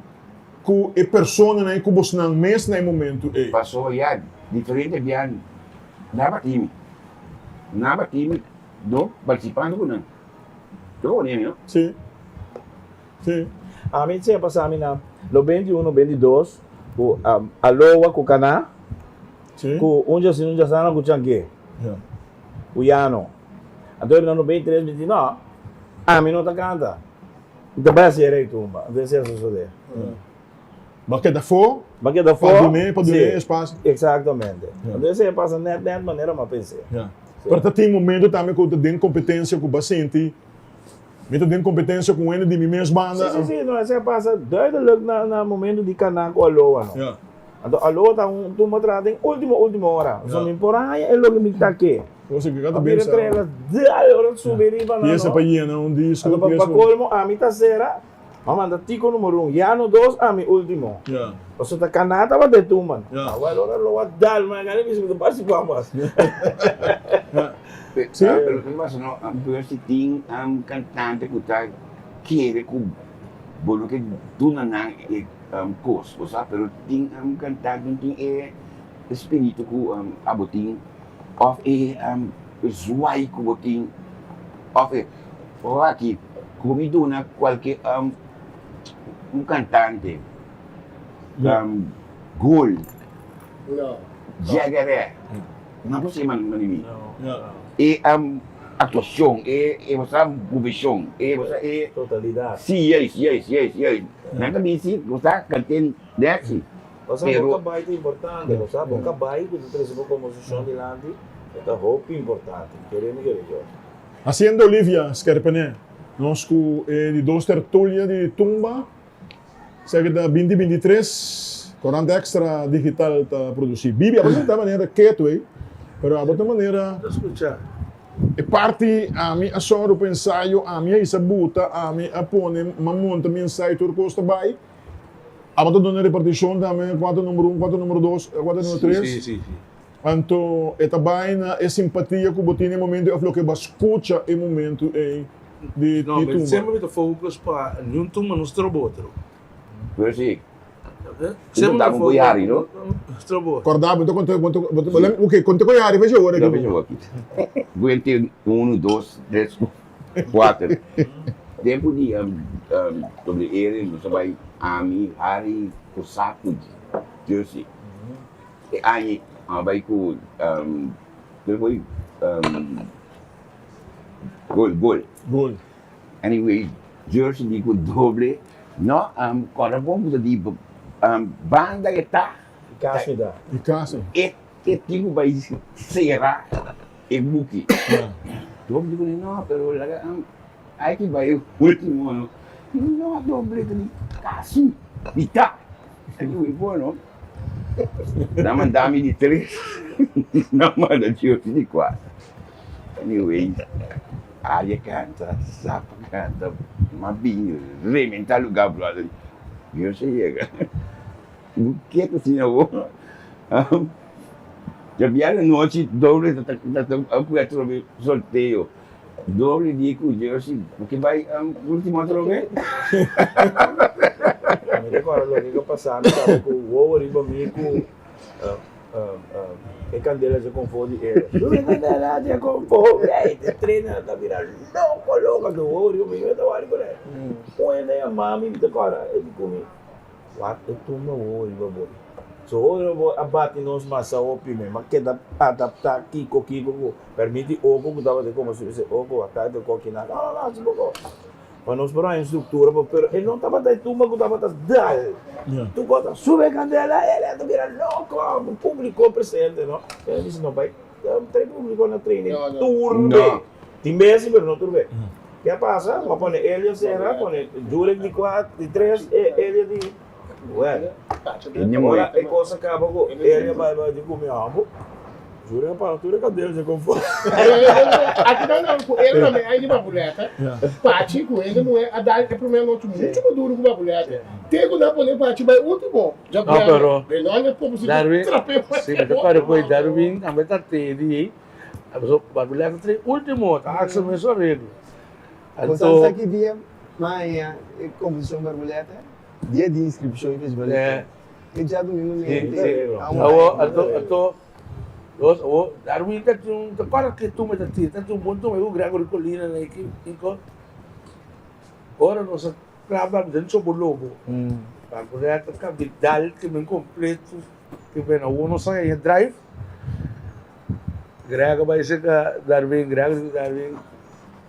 ku e personanan ey ku bosnan mes na e momento ey? Paso ya diferente biaha nan a bati mi, nan a bati mi no participando ku nan. Bo pone mi no? Si. Sí. Ami siña pasa mi na 91, 92 ku Aloa ku Kaná, ku un dja sin un dja sana ku Chanké, ku Yano. Anto na 93 mi di no, ami no ta kanta, mi ta bai hasi e rei tumba. Anto esei a sosodé. Bo a keda afó. Bo a keda afó. Pa dun'é, pa dun'é espasio. Exactamente. Anto esei a pasa nèt nèt manera mi a pens'é. Pero ta tin momento tambe ku ta den kompetensia ku bo a sinti. Mi ta den competencia cu hende di mi mes banda. Si, si, si, no, esei a pasa duidelijk na, na momento di Caná cu Aloa, no. Ja. Anto Aloa ta un tumba traha den ultimo, ultimo ora. So mi por a haña e loke mi ta ke. Cosa cu ka ta A bira pensa. trela, dal, ora subi riba nan, Pieza no. pa yena un disco, Anto pa, pieza pa pa. colmo, ami ta cera, m'a manda Tico numero un, Yano dos, ami ultimo. Ja. Pasobra ta Caná tabata e tumba, no. Ja. Awel ora Aloa dal, mi a gana bisa mi ta participá mas. Ja. Sí. Pero tin pasa no, pero si tin un cantante cu ta kere cu bo no ke duna nan e cos, bo sa, pero tin un cantante no tin e espiritu cu abo tin of e zwaai cu bo tin of e aki cu mi duna cualke un cantante gol, jègèrè. No por ser mani mi. E actuacion, e e bo sa movecion, e bo sa e. Totalidad. Si, juist, juist, juist, juist. Nan ta bisti, bo sa canten dèsi. Bo sa bo cabai ta importante, bo sa bo cabai cu ta trece bo composicion dilanti e ta hopi importante. Kere mi kere yo. Hacienda Olivia Skerpené, nos cu e di dos tertulia di Tumba. Esaki ta binti 23, Corant Extra Digital ta produci. Bibi, abo ta manera ketu ei, pero abo ta manera. Ta scucha. E parti ami a sòru pa ensayo, ami a hisa buta, ami a pone, m'a monta mi ensayo, tur kos ta bai. Abo ta duna repartishon tambe, kua ta numero un, kua ta numero dos, kua ta numero tres. Si, si, si. Anto e ta bai na e simpatia ku bo tin e momento ei òf loke bo a skucha e momento ei di No, tumba. semper mi ta focus pa niun tumba no stroba otro. Pero si. Semper mi ta Bo ta Yari, no? Stroba otro. Kòrda bo ta konta bo ta oke konta ku Yari fecha ora aki. Fecha ora aki. Guente unu, dos, tres, kuater. Tempu di WR nos a bai ami, Harry, ku Saku, Jersey. E aña a bai ku gol gol. Gol. Anyway, Jersey di ku doble no kòrda bon ku ta di banda e ta. I kasi da. I kasi. E e tin ku bai sera e buki. Doble di ku no pero laga ai ki bai ultimo no. No doble ta di kasi di ta. Anyway bueno. Nan manda mi di tres, nan manda Jersey di kuater. Anyway, Aria kanta, Sapa kanta, m'a bin rementa lugar brother. Jersey yega. Bu ke ta asina bo? Djabièrnè anochi doble ta ta a trobe sorteo. Doble di ku Jersey bo ke bai ultimo atrobe? Mi ta kòrda loke ku a pasa, mi tabata ku wowo riba mi ku e kandela dje konfó di ela. E kandela dje konfó, ey, e trener ta bira loko loko, anto wowo riba mi, mi ta wòrdu ku un hende a yama mi, mi ta kòrda, e di ku mi, wak e tumba wowo riba bo. So ora bo a bati nos masa hopi me, ma keda adapta kiko kiko ku permiti oko ku tabata komo si bisa oko a kai ta koki nan, no no no hasi poko. Pa nos por haña struktura pa pero e no tabata e tumba ku tabata dal. Tur kos ta sube kandela el a ta bira loko, publiko presente no. Pero a bisa no bai trae publiko na training tur be. Tin bes pero no tur be. Ke a pasa? Bo a pone Elio sera, pone Jurek di kuat, di tres, Elio di. Well, ora e kos a kaba ku Elio bai bai di ku mi hambo, Jurek a para tur e kandel dje kon for. Aki ta nan ku Elio tambe ai di Babuleta, Pachi ku hende muhé a dal e promé anochi muchu mas duru ku Babuleta. Te ku nan pone Pachi bai ultimo, dja No, pero bia, no a propósito Darwin, trap'é si mi ta kòrda ku Darwin tambe ta tedi ei, pasobra Babuleta ta e ultimo, ta hasi mes areglo. Bo sa Anto. sa ki dia maña e komposishon Barbuleta? Dia di inskripshon i festival di tumba. E djadumingu mente a un Awo, aña. anto, anto, nos, awo, Darwin ta tin un, ta kòrda ki tumba ta tin, ta tin un bon tumba ku Gregory Colina na ki, kiko. Ora nos a traba den Chobolobo, Barbuleta Capital ki men kompleto, ki men awo nos a haña drive. Greg a bai serka Darwin, Greg di Darwin,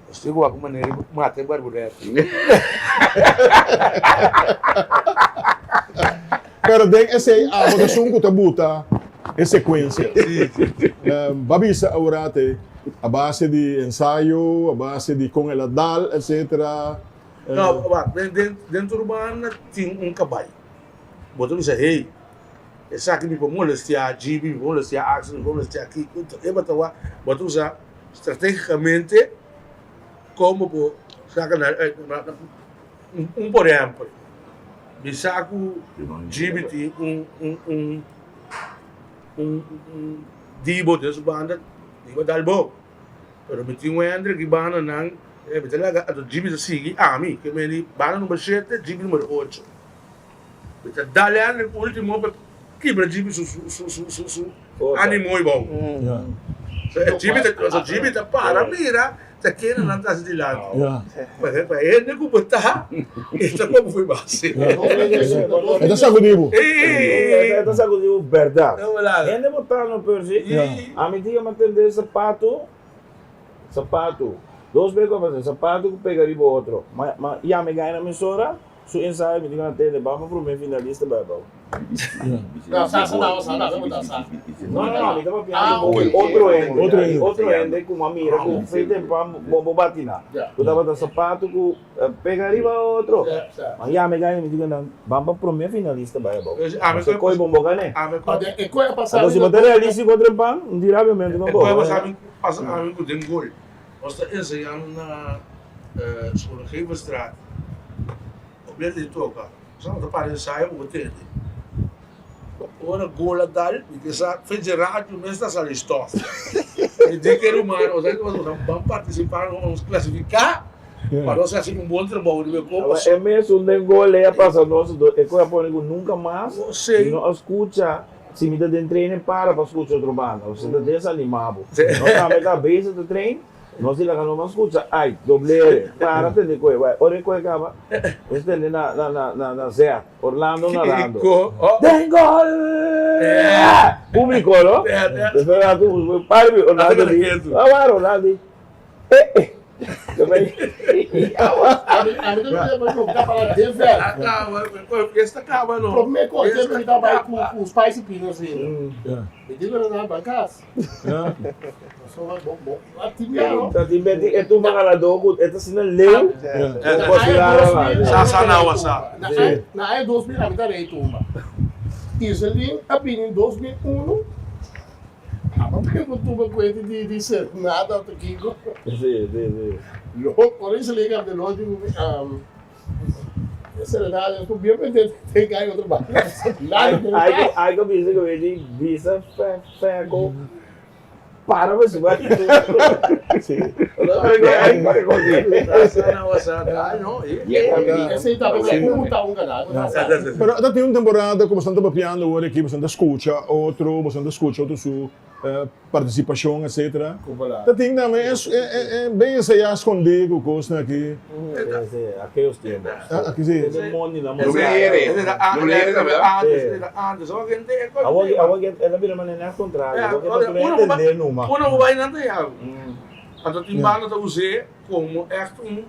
nos tin ku wak un manera di mata e barbuleta. Pero den esei abo ta esun ku ta buta e sekuensia. Ba bisa aworate a base di ensayo, a base di kon el a dal, etcetera. No, wak, den den tur banda tin un kabai. Bo ta bisa, hey, Esaki mi por molestiá GB, mi por molestiá Axel, mi por molestiá Kiko. E bo ta wak, bo ta usa strategicamente kon bo por saka nan uit. Un por ehempel, mi sa ku GB tin un un un un un dibo den su banda, dibo a dal bo. Pero mi tin un Hendrik i banda nan, mi ta laga, anto GB ta sigui ami, ke meni banda number shete, GB number ocho. Mi ta dal Hendrik ultimo pa kibra Jimmy su su su su su animo y bou. Jimmy ta so Jimmy ta para mira ta kende nan ta hasi dilanti. Pa pa hende ku bo ta e ta komo fu base. E ta sakudi bo. E ta sakudi bo bèrdat. Hende bo ta no Percy. Ami tin a tende sapato sapato dos be ku a pasa sapato ku pega riba otro ma ma yama e gana mesora. Su ensayo mi tin gana tende ban pa prome finalista bai abou. No, sa sa na sa na bo ta sa. No no no mi ta papiando Ah, ku ok. otro hende Otro hende. otro hende ku a mira ku fe tempan bo bo bati na. Ya. Ku tabata sapato ku pega riba otro. Ya, sa. Ma ya mi gana mi tin gana ban pa prome finalista bai abou. Pues, ami Pasobra koe koe bon bo gane. Ami Pa koe de e koe a pasa Anto si bo ta realistico trempan un di rabia mento e tampoco. koe pasa mi pasa ami ku den gol. Nos ta enseñando na Schoongeverstraat. Op leta di toka. Nos tabata para ensayo ku bo tende. Ora gol a dal, mi ke sa fe dje radio mes ta sali stof. Mi di ke ruman, nos a ban partisipá, nos klasifiká pa nos hasi un bon trabou riba e kopa. E mesun den gol ei a pasa nos, e koe a pone ku nunka mas mi no a skucha. Si mi ta den training para pa scucha otro banda, o si ta desanima bo. Nos tambe ta bezig ta train, nos di laga nos scucha, ay, doblere, para tende koe, bai, ora e koe caba, nos tende na na na na na Zé, Orlando narando, Den gol! Publico no? Despues rato, para mi, Orlando di, awara Orlando di, eh eh. Prome ku e mi ta bai ku ku spicy peanuts ainda. Mi di ku nan ban kas. Pasobra bo bo a tin miedo. Ta tin beti e tumba ganadó ku e ta asina leu. Sa sa na wasa. Na aña 2000 ami ta rei tumba. Iselin a bini 2001. Aba mi por tuma cuenta di di serenata of kiko. Sí, sí, sí. Lo, ora y salí cambia lo di um, serenata es bien pendiente te cae otro ba. Ai, ai, ai ko bisa ko di bisa fe fe ko para ba suba. Sí. Ai, ai, ko di. Ese ta un ta un canal. Pero ta tin un temporada ku boso ta papiando awor aki, boso ta skucha otro, boso ta skucha otro su. Partisipashon etcetera. Ta tin tambe e ben ensayá skondí ku kosnan aki. Aquellos tiempos. Aki si. Awor el a bira manera al contrario. Awor ke ta tur entendé numa. Uno ku bai nan ta yagu. Anto tin banda ta us'é komo ègt un.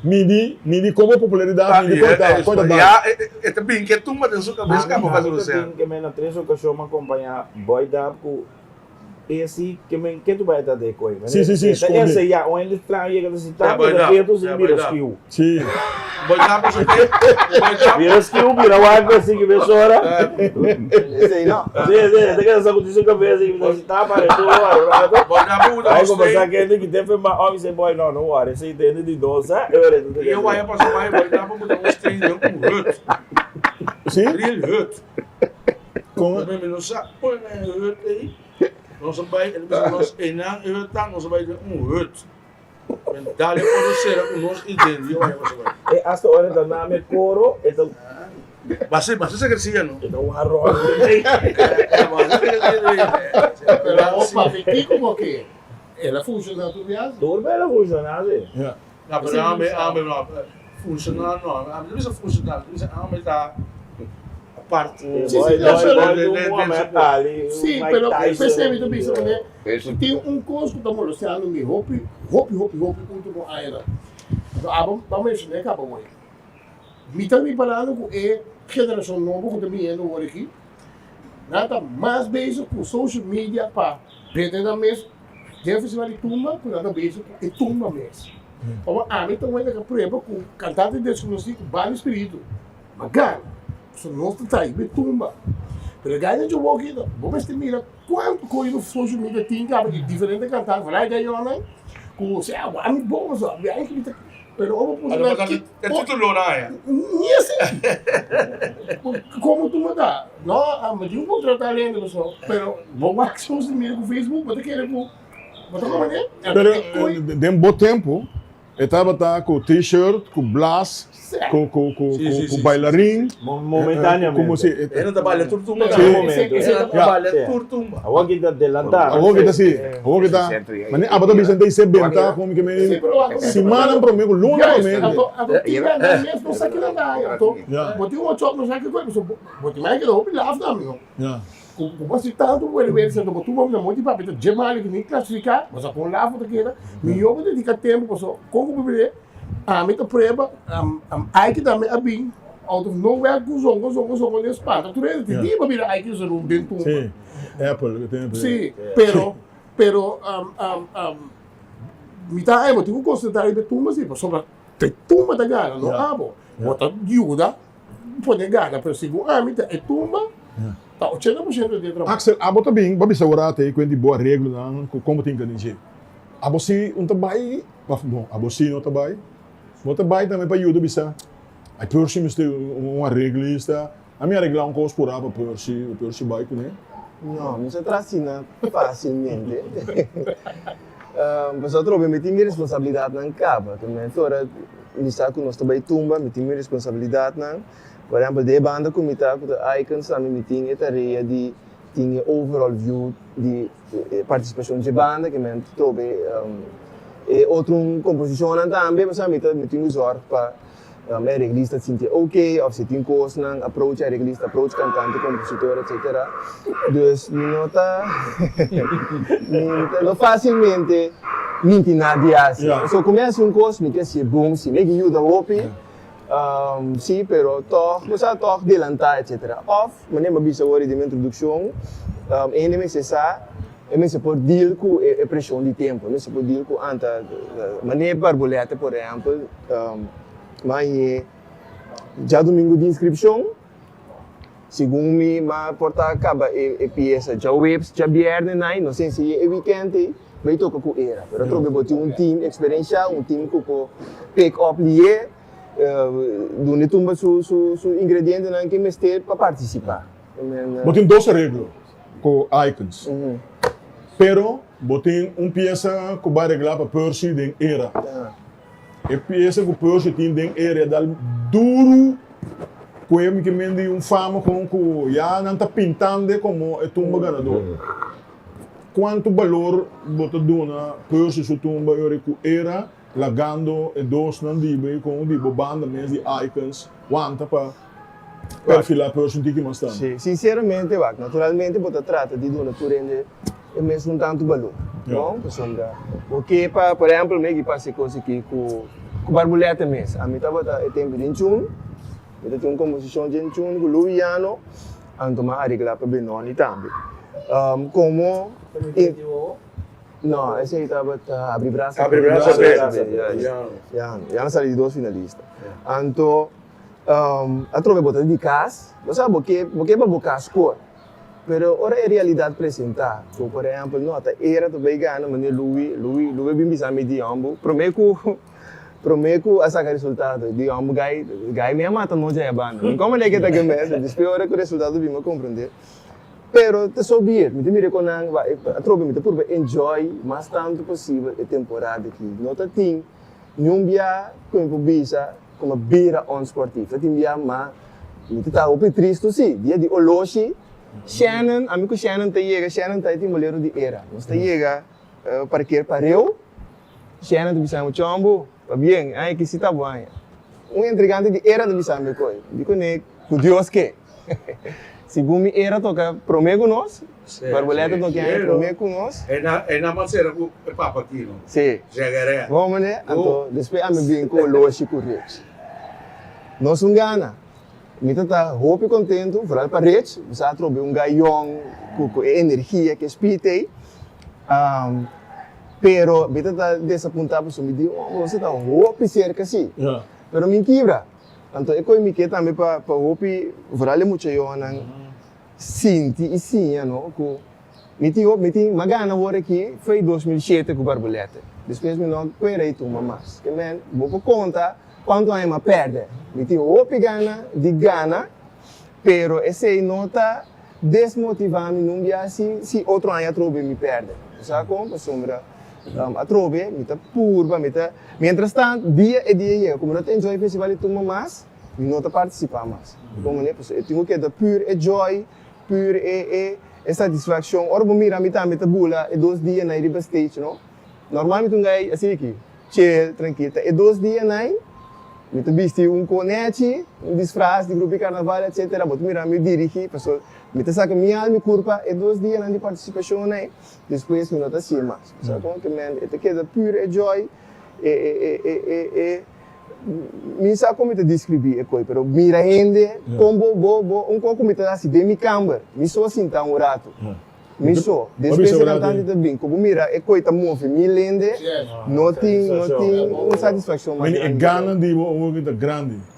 Midi, midi komo popularidat, midi kon ta, kon ta bai. Ya e ta bin ke tumba den su kabes kaba pa Ami ta Rosel. tin ke men na tres okashon m'a kompañá Boy Dap ku esi ke men ke tu bai ta de koe. Si, si, si, E ta skonde. ensayá, un hende straño yega ta sintá, Ya, Boy keda Dap, ketu sin ya, Boy bira Dap. skiu. Si. Boy Dap a sete, Boy Dap. Bira skiu, bira wak así ke mesora. Esei no. Si, si, e ta keda sakudí su kabes i ta sintá para e tur wòrdu rato. Boy Dap a usa Ai un komensá steen. kende ki te firma òf i se boy no, no wòri, esei ta hende di nos sa. E ora e ta I e waya pasa bai, Boy Dap a buta un steen den un hut. Si? Real hut. Kon? Mi no sa kon e hut ei. Nos a bai, el a bisa nos einan e hut ta, nos a bai den un hut. Men dale oro sera ku nos i den di oya pasobra. E hasta ora e ta name koro e ta. Basi basi sekresia no. E ta un arroz den. Basi sekresia den. Pero awor papi kiko bo ke? El a funshoná tur biaha? Tur biaha el a funshoná si. Ya. No pero ame ame no funshoná no ame ta bisa funshoná ta bisa ame ta. Apart. Sí, sí, Sí, pero p'esei mi ta bisa manera tin un kos ku ta molestiando mi hopi, hopi, hopi, hopi ultimo añanan. Anto abo bo a menshoná kaba hoy. Mi ta riparando ku e generashon nobo ku ta biniendo awor aki, nan ta mas bezig ku social media pa bende nan mes den festival di tumba ku nan ta bezig ku e tumba mes. Pasobra ami ta wende ka prueba ku kantante deskonosí ku bali spiritu. Magan, so nos ta trae be tumba. Pero e gainan dje woki ta, bo mester mira kuantu koe riba social media tin kaba di diferente kantante, foral e gayonan ku si a wak mi bon pasobra mi ai ki ta, pero ora bo puso nan ki, E titulo nan aya. Ni esei. Komo tumba ta? No, mi tin ku kontrata hende pasobra, pero bo wak social media ku Facebook bo ta kere ku bo ta komprende? Pero den bo tempu E tabata ku t-shirt, ku blas, ku ku ku ku bailarin. Momentaneamente. E no ta baila tur tumba. Sí. E no ta baila tur tumba. Awor ki ta delantá. Awor ki ta si. Awor ki ta. Mane abo ta bisa e benta komo ke mene simannan prome ku luna prome. Anto anto tin benta mes no sa kila daño. Anto bo tin un ocho no sa kiko bo tin mai keda hopi laf tambe no. Ku bo hasi tantu werwensa anto bo tuma na monti papia ta dje mali ku ni klasifiká, bo sa kon laf bo ta keda, mihó bo dediká tempu paso kon ku bo bira ami ta prueba Aiki tambe a bin out of nowhere ku zongo zongo zongo den spanta tur hende tin dia bo bira Aiki Zeroen den tumba. Sí, Apple ku tin Sí, pero pero mi ta haña bo tin ku konsentrá riba e tumba si pasobra ta e tumba ta gana no abo, bo ta yuda. Pone gana, pero segun ami ta e tumba ta 80% di e trabou. Axel, abo ta bin, bo a bisa ora ta e kuent di bo areglonan ku kon bo tin kende dje. Abo si un ta bai, òf bon, abo si no ta bai. Bo ta bai tambe pa yuda bisa, ai Percy mester un areglista, ami areglá un kos purá pa Percy, pa Percy bai kuné. No, mi sa traha asina fásilmente. Pasobra atrobe mi tin mi responsabilidatnan kaba. Te momento ora mi sa ku nos ta bai tumba, mi tin mi responsabilidatnan. Por ehèmpel, den e banda ku mi ta, ku ta Icons, tambe mi tin e tarea di tin e overall view di e partisipashon dje banda, ke men trobe e otro komposishonnan tambe. Pasobra mi ta, mi tin ku zòrg pa E reglista sinti ok of si tin cosnan approach e reglista approach cantante compositor etc. Dus mi no ta mi no facilmente minti nadie haci. So cu mi haci un cos mi ke hacié bon si mi ke yuda hopi si pero tog bo sa tog delanta etc. Of manera mi a bisa awor di mi introduccion hende mester sa e mester por deal cu e presion di tempo e mester por deal cu anta manera Barbolete por ehempel. Mañe djadumingu di inskripshon, segun mi m'a por ta kaba e piesa djaweps, djabièrnè nai, no sensi e wikènt ei bai toka ku era. Pero atrobe bo tin un team eksperenshá, un team ku por pick up lié, duna e tumba su su ingredientenan ke mester pa partisipá. Bo tin dos areglo ku Icons, pero bo tin un piesa ku bai reglá pa Percy den era. E piesa ku Percy tin den area dal duru ku e ke men di un fama kon ku ya nan ta pintand'e komo e tumba ganador. Kuantu balor bo ta duna Percy su tumba e ora ku era lagando e dosnan di bo i kon di bo banda mes di Icons wanta pa perfilá Percy un tiki mas tantu? Sí, sinceramente wak, naturalmente bo ta trata di duna tur hende e mesun tantu balor, no? Pasobra bo ke pa, por ehempel, mi a pasa e kos aki ku ku Barbulètè mes. Ami tabata e tempu den Chun, mi ta tin un komposishon den Chun ku Louis Llano, anto mi a areglá pa Benoni tambe. Komo. No, esei tabata Abri Brasa. Abri Brasa B. Ya, ya nan sali di dos finalista. Anto, atrobe bo ta di kas, bo sa bo ke, bo ke pa bo kas kor. Pero ora e realidat presentá, ku por ehèmpel, no, ta era ta bai gana, manera Louis, Louis, Louis a bin bisa mi di hòmber, promé ku, promé ku a saka resultado, di hòmber gai, gai mi a mata nochi aya banda. Mi komo lei ke ta ke mes, despues ora ku resultado bin mi a komprendé. Pero ta so bien, mi ta mira con nan, atrobe mi ta purba enjoy mas tanto posibel e temporada aki. No ta tin niun bia cu mi por bisa cu mi a bira onsportief. Ta tin bia ma mi ta ta hopi tristo si. Dia di oloshi, Shannon, ami cu Shannon ta yega, Shannon ta e timbolero di era. Nos ta yega parkeer pareu, Shannon ta bisa mi, Chombo, pabien, aña aki si ta bo aña. Un entregante di era ta bisa mi coy, di cune cu Dios ke. Segun mi era toca prome cu nos, Barboleta toca aña prome cu nos. E na mas era cu e papa Tino. Si. Jegeré. Bon mane, anto despues ami bin cu Oloshi cu Rich. Nos un gana. Mi ta ta hopi contento, vooral pa Rich, mi sa atrobe un guy yong cu cu e energia cu e speed ey. Pero mi ta ta desapunta pasobra mi di, oh, nos a ta hopi cerca si. Pero mi kibra. Anto e koe mi ke tambe pa pa hopi, vooral e muchayonan sinti i siña no ku mi tin hopi, mi tin mas gana wor aki foi 2007 ku Barbulete. Despues mi no kuera i tuma mas. Ke men bo por konta kuantu aña mi a pèrdè. Mi tin hopi gana di gana, pero esei no ta desmotivá mi nun bia si si otro aña atrobe mi pèrdè. Bo sa kon? Pasobra atrobe mi ta purba, mi ta. Mientras tanto, dia e dia yega, como no ta enjoy festival di tumba mas, mi no ta participa mas. Como manera? Pasobra e tin cu keda pur e joy, pur e e e satisfaccion. Ora bo mira mi tambe ta bula e dos dianan ei riba stage, no? Normal mi ta un guy asina aki, chill, trankil. Ta e dos dianan ei, mi ta bisti un conechi, un disfraz di grupo di carnaval, etcetera. Bo ta mira mi dirigi, pasobra mi ta saca mi alma y curpa e dos dianan di participacion ei, despues mi no ta haci'e mas. Sa kon ke men e ta keda pur e joy e e e e e mi sa kon mi ta describi e koi pero mira hende kon bo bo bo un kon ku mi ta hasi den mi kamber mi so a sinta un ratu mi so despues e kantante ta bin ku bo mira e koi ta move mil hende no tin no tin un satisfakshon mas Meni e grandi. gana di bo awor ta grandi.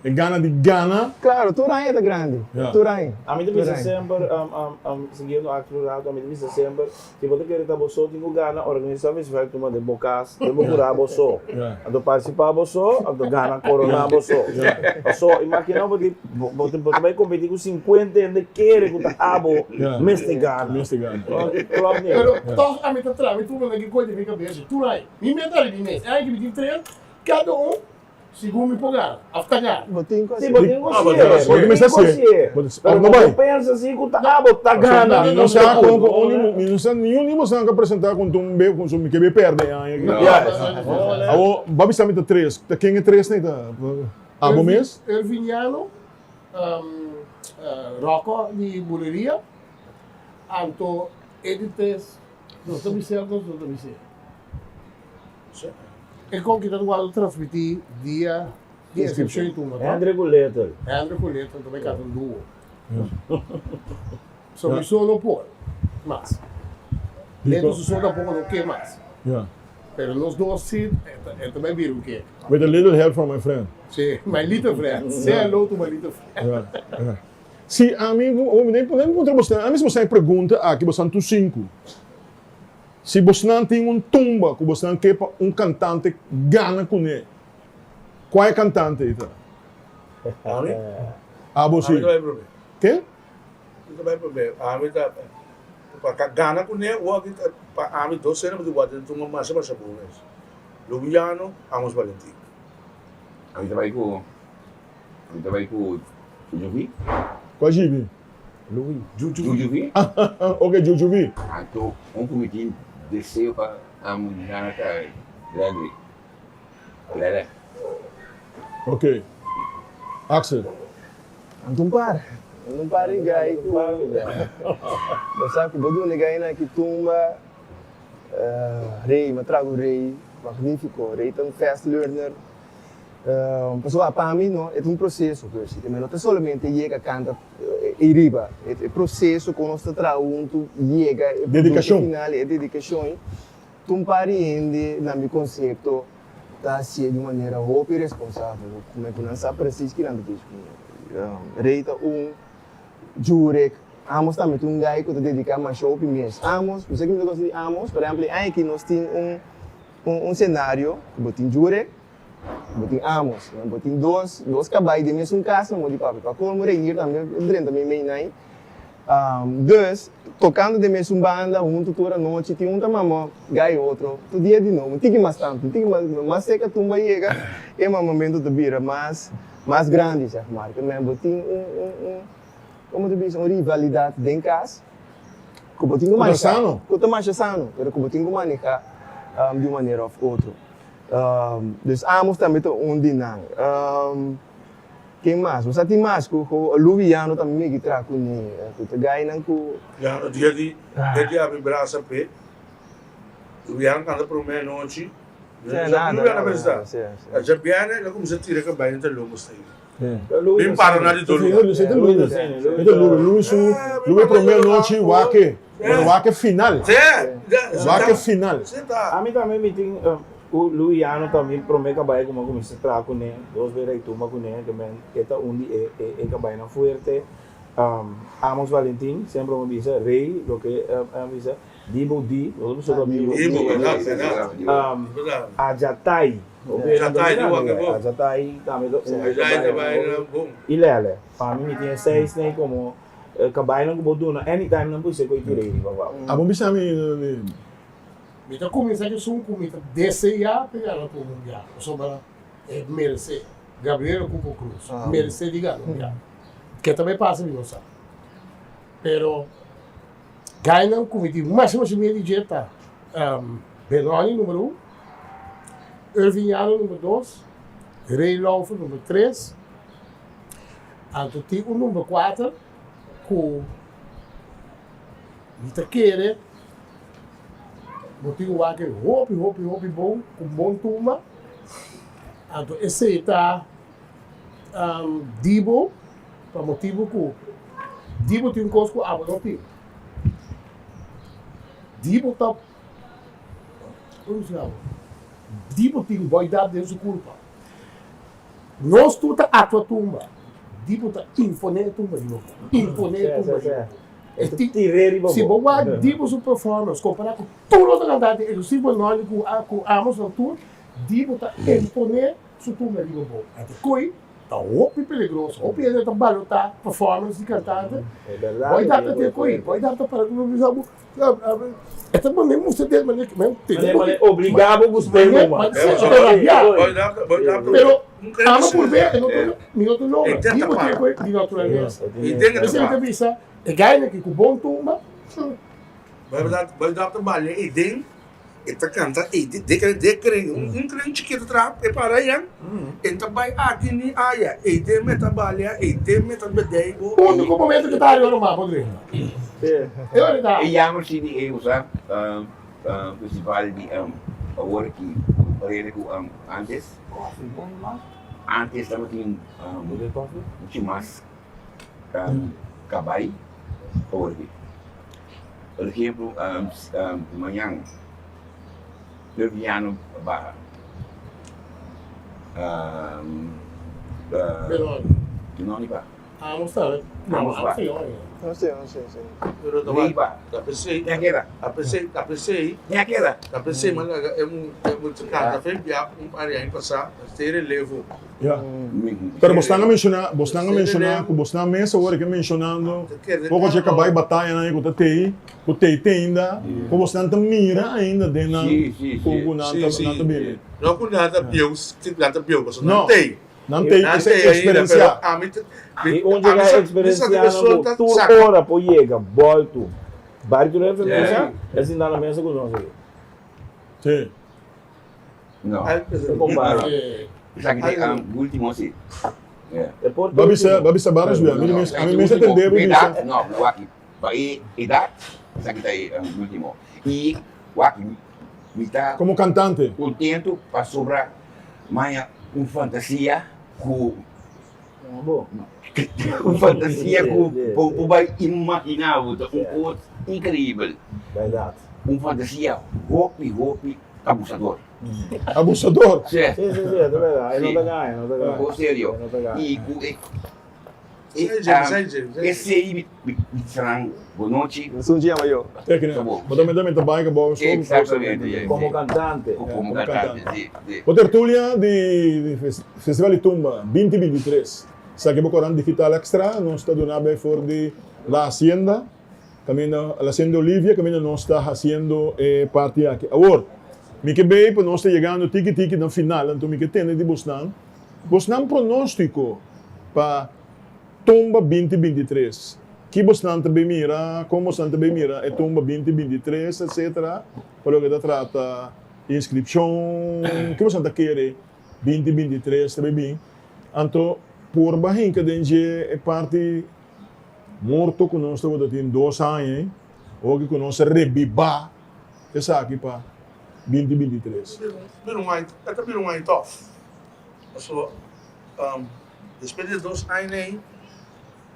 E gana di gana. Claro, tur aña ta grandi. Ja. Tur aña. Ami ta Tur bisa aña. semper, siguiendo aki un rato, ami ta bisa semper, si bo ta kere ta bo so tin ku gana, organisa festival tuma den bo kas, den bo kura bo so. Ja. Anto partisipa bo so, anto gana korona bo so. Ja. Paso, imagina bo di, bo, bo ta, bo ta bai kompeti ku sinkuenta hende kere ku ta abo Ja. mester gana. Mester gana. No, klopt nie. Pero toch ami ta traha mi tur manera ki koi den mi kabes, tur aña. Mi meta riba mi mes. E aña ki mi tin trail, kada un Segun mi por gana, of ta gana. Bo tin ku Sí, bo tin ku Ah, bo tin ku hasié. Bo hasié. tin ku hasié. Pero No bo bai. no pensa si ku ta abo ta gana. Mi no sa kon ku uni, mi no sa niun di boso a presentá ku un be ku mi ke be pèrdè e aña aki. Yes. Awor, bo a bisa mi ta tres. Ta ken e tres nei ta? Abo mes? Erviniano, Rocco di Buleria, anto e di tres, nos ta bis'é of nos no ta bis'é? E kon ki ta wòrdu transmití dia di inskripshon i tumba, to? Hendrik ku Little. Hendrik ku Little ta bai kanta un duo. So mi so no por mas. Little su so tampoko no ke mas. Pero nos dos si e ta bai bira un ke. With a little help from my friend. Si, my little friend. Say hello to my little friend. Si ami, mi ta puntra boso, ami si boso a pregunta aki, boso a tur sinku. Si bosnan tin un tumba ku bosnan ke pa un kantante gana kuné, kua e kantante ei ta? Ami? Abo si. Ami ta bai promé. Ke? Mi ta bai promé. Ami ta pa gana kuné wòrdu pa ami dos sena bo tin wòrdu den tumba masha masha bon mes. Lubiano, Amos Valentin. Ami ta bai ku ami ta bai ku Juvi. Kua Jibi? Louis. Jujuvi. Ok, Jujuvi. Anto un ku mi tin deseo pa gana ta Gregory. Lele. Ok. Axel. Anto un par. Anto un par di gai ku bo sa ku bo duna e gainan aki tumba. Rey, mi a traha ku Rey, magnifico. Rey ta un fast learner. Pasobra pa mi no, e ta un proseso Percy, te no ta solamente yega kanta ei riba, e proseso kon nos ta traha huntu yega e produkto final, e dedikashon ei, ta un par di hende na mi konsepto ta hasié di un manera hopi responsabel, ku nan sa presis ki nan ta disi. Rey ta un, Jurek, Amos tambe ta un guy ku ta dediká masha hopi mes. Amos, bo sa ki mi ta gosta di Amos? Por ehempel e aña aki nos tin un un senario ku bo tin Jurek, bo tin Amos. Bo tin dos dos kabai den mesun kas nan bo di papia. Pa kolmo Reinier tambe a drenta meimei nan. Dus, tokando den mesun banda huntu tur anochi, tin un ta mama gai otro tur dia di nobo. Un tiki mas tantu, un tiki mas, mas seka tumba yega e mamamentu ta bira mas mas grandi, zeg maar. Ke men bo tin un un un Como ta bisa un rivalidad den cas cu bo tin cu maneha, cu ta masha sano, pero cu bo tin cu maneha di un manera of otro. Dus Amos tambe ta un di nan. Ken mas? Bo sa tin mas cu Louis Yano tambe megi traha cune, cu ta gainan cu. Yano dia di dia di abi brasa p'e, Louis Yano canta prome anochi, Nada, nada, Louis Yano a pensa, djabièrnè el a cuminsa tira cabay na ta lobo stay. Bin para na di tur lugar. Louis prome anochi wak pero wak final wak final. Ami tambe mi tin ku Louis Yano ta mi prome kabai ku mi a kuminsá traha kuné dos bes rei tumba kuné ke men e ta un di e e kabainan fuerte Amos Valentin semper mi a bisa rei loke a bisa Dibo di Dibo berdad berdad berdad. Ajatai Ajatai di wak e bon. Ajatai tambe ta un Ajatai ta bai na bon. I lele pa mi mi tin e seis nei komo kabainan ku bo duna anytime nan por seko i tira riba wou. Abo bisa mi. Mi ta kuminsá ku esun ku mi ta deseá pa e gana tur mundial pasobra e meresé. Gabriel Cuco Cruz meresé di gana mundial. Ke ta bai pasa mi no sa. Pero. Gainan ku mi tin mas masha miedu di dje ta Benoni number un, Irving Yano number dos, Ray Laufer number tres, anto tin un number kuater ku mi ta kere bo tin ku wak hopi hopi hopi bon ku bon tumba, anto esei ta Dibo pa motibu ku Dibo tin un kos ku abo no tin. Dibo ta, kon mi abo? Dibo tin boidad den su kurpa. Nos tur ta aktua tumba, Dibo ta imponé e tumba riba bo, imponé e tumba riba bo. E tin, si bo wak Dibo su performance kompará ku tur otro kantante, inklusive Nolly ku Amos nan tur, Dibo ta imponé Su tumba riba bo. Anto koe ta hopi peligroso. Hopi hende ta balotá performance di kantante. Bo a dapta te koe, bo a dapta para ku bisa bo. E ta mane mustra den mane men tene bo. Mane obligá bo gusta e ruma. Pero amo por be e no ta mi no ta logra. Di bo te koe di naturalesa. Esei mi ta bisa e gainan aki ku bon tumba. Bo a dapta bale ei den. E ta kanta ei di de de kren un kren chikito traha e para ayan e ta bai aki ni aya ei den me ta balia ei den me ta bedei bo. Unico momento cu ta ariba lo mapa dre. E ora ta. E yama si di e usa festival di awor aki parere ku antes antes tabatin muchu mas kabai awor aki. Por ehemplo, mañan Perviano baha. Benoni baha. Amos tambe. Amos baha. No sé, no sé, sí. Pero ta Rey baha. Ta pesey. Ña keda. Ta pesey, ta pesey. Ña keda. Ta pesey man laga e mu e mu canta fe bia un par di aña pasa, ta relevo. Ya. Pero bosnan a menshoná, bosnan a menshoná ku bosnan mes awor ke menshonando poko dje kabai batayanan ei ku ta tei, ku tei te ainda, ku bosnan ta mira ainda den nan ku ku nan ta nan ta bini. No ku nan ta bieu, nan ta bieu pasobra nan tei. Nan te Nan te ainda, eksperensiá. pero ami ta, I un dje ami ka sa, mi sa eksperensiá di nan ku ta tur saka. ora por yega bòltu bari tur efe mesa, e sinta na mesa ku nos aki. Sí. No. Ai, Ta kompara. Esaki ta e ultimo si. E por Ba bisa, último. ba bisa baras bia. Mi mes, ami mes a tende bo bisa. No, no wak pa e edat, esaki ta e ultimo. I wak mi ta Komo kantante. kontentu pasobra maña un fantasia ku un fantasia ku bo por bai imaginá bo ta un kos inkreibel. Un fantasia hopi hopi abusador. Abusador? Sí. Sí, sí, sí, ta berdad. E no ta gaña, e no ta gaña. Un kos serio. E no ta gaña. I ku e Esei mi tran bonochi. Sunchi yama yo. Bo ta meta meta bai kabo so. Exactamente. Como cantante. Como cantante, si, si. Bo tertulia di Festival di Tumba binti binti tres. Esaki bo koran digital extra nos ta duna bay for di La Hacienda, kaminda La Hacienda Olivia kaminda nos ta haciendo e parti aki. Awor, mi ke bay pa nos ta yegando tiki tiki na final, anto mi ke tende di bosnan. Bosnan pronóstiko pa Tumba binti 23? Ki bosnan ta bay mira? Kon bosnan ta bay mira e Tumba binti 23 etcetera pa loke ta trata inskripshon? Ki bosnan ta kere binti 23 ta bay bin? Anto purba hinka den dje e parti morto ku nos tabata tin dos aña ei, oki ku nos a rebibá esaki pa binti 23. Bira un aña, e ta bira un aña tòf. Pasobra despues di e dos aña ei,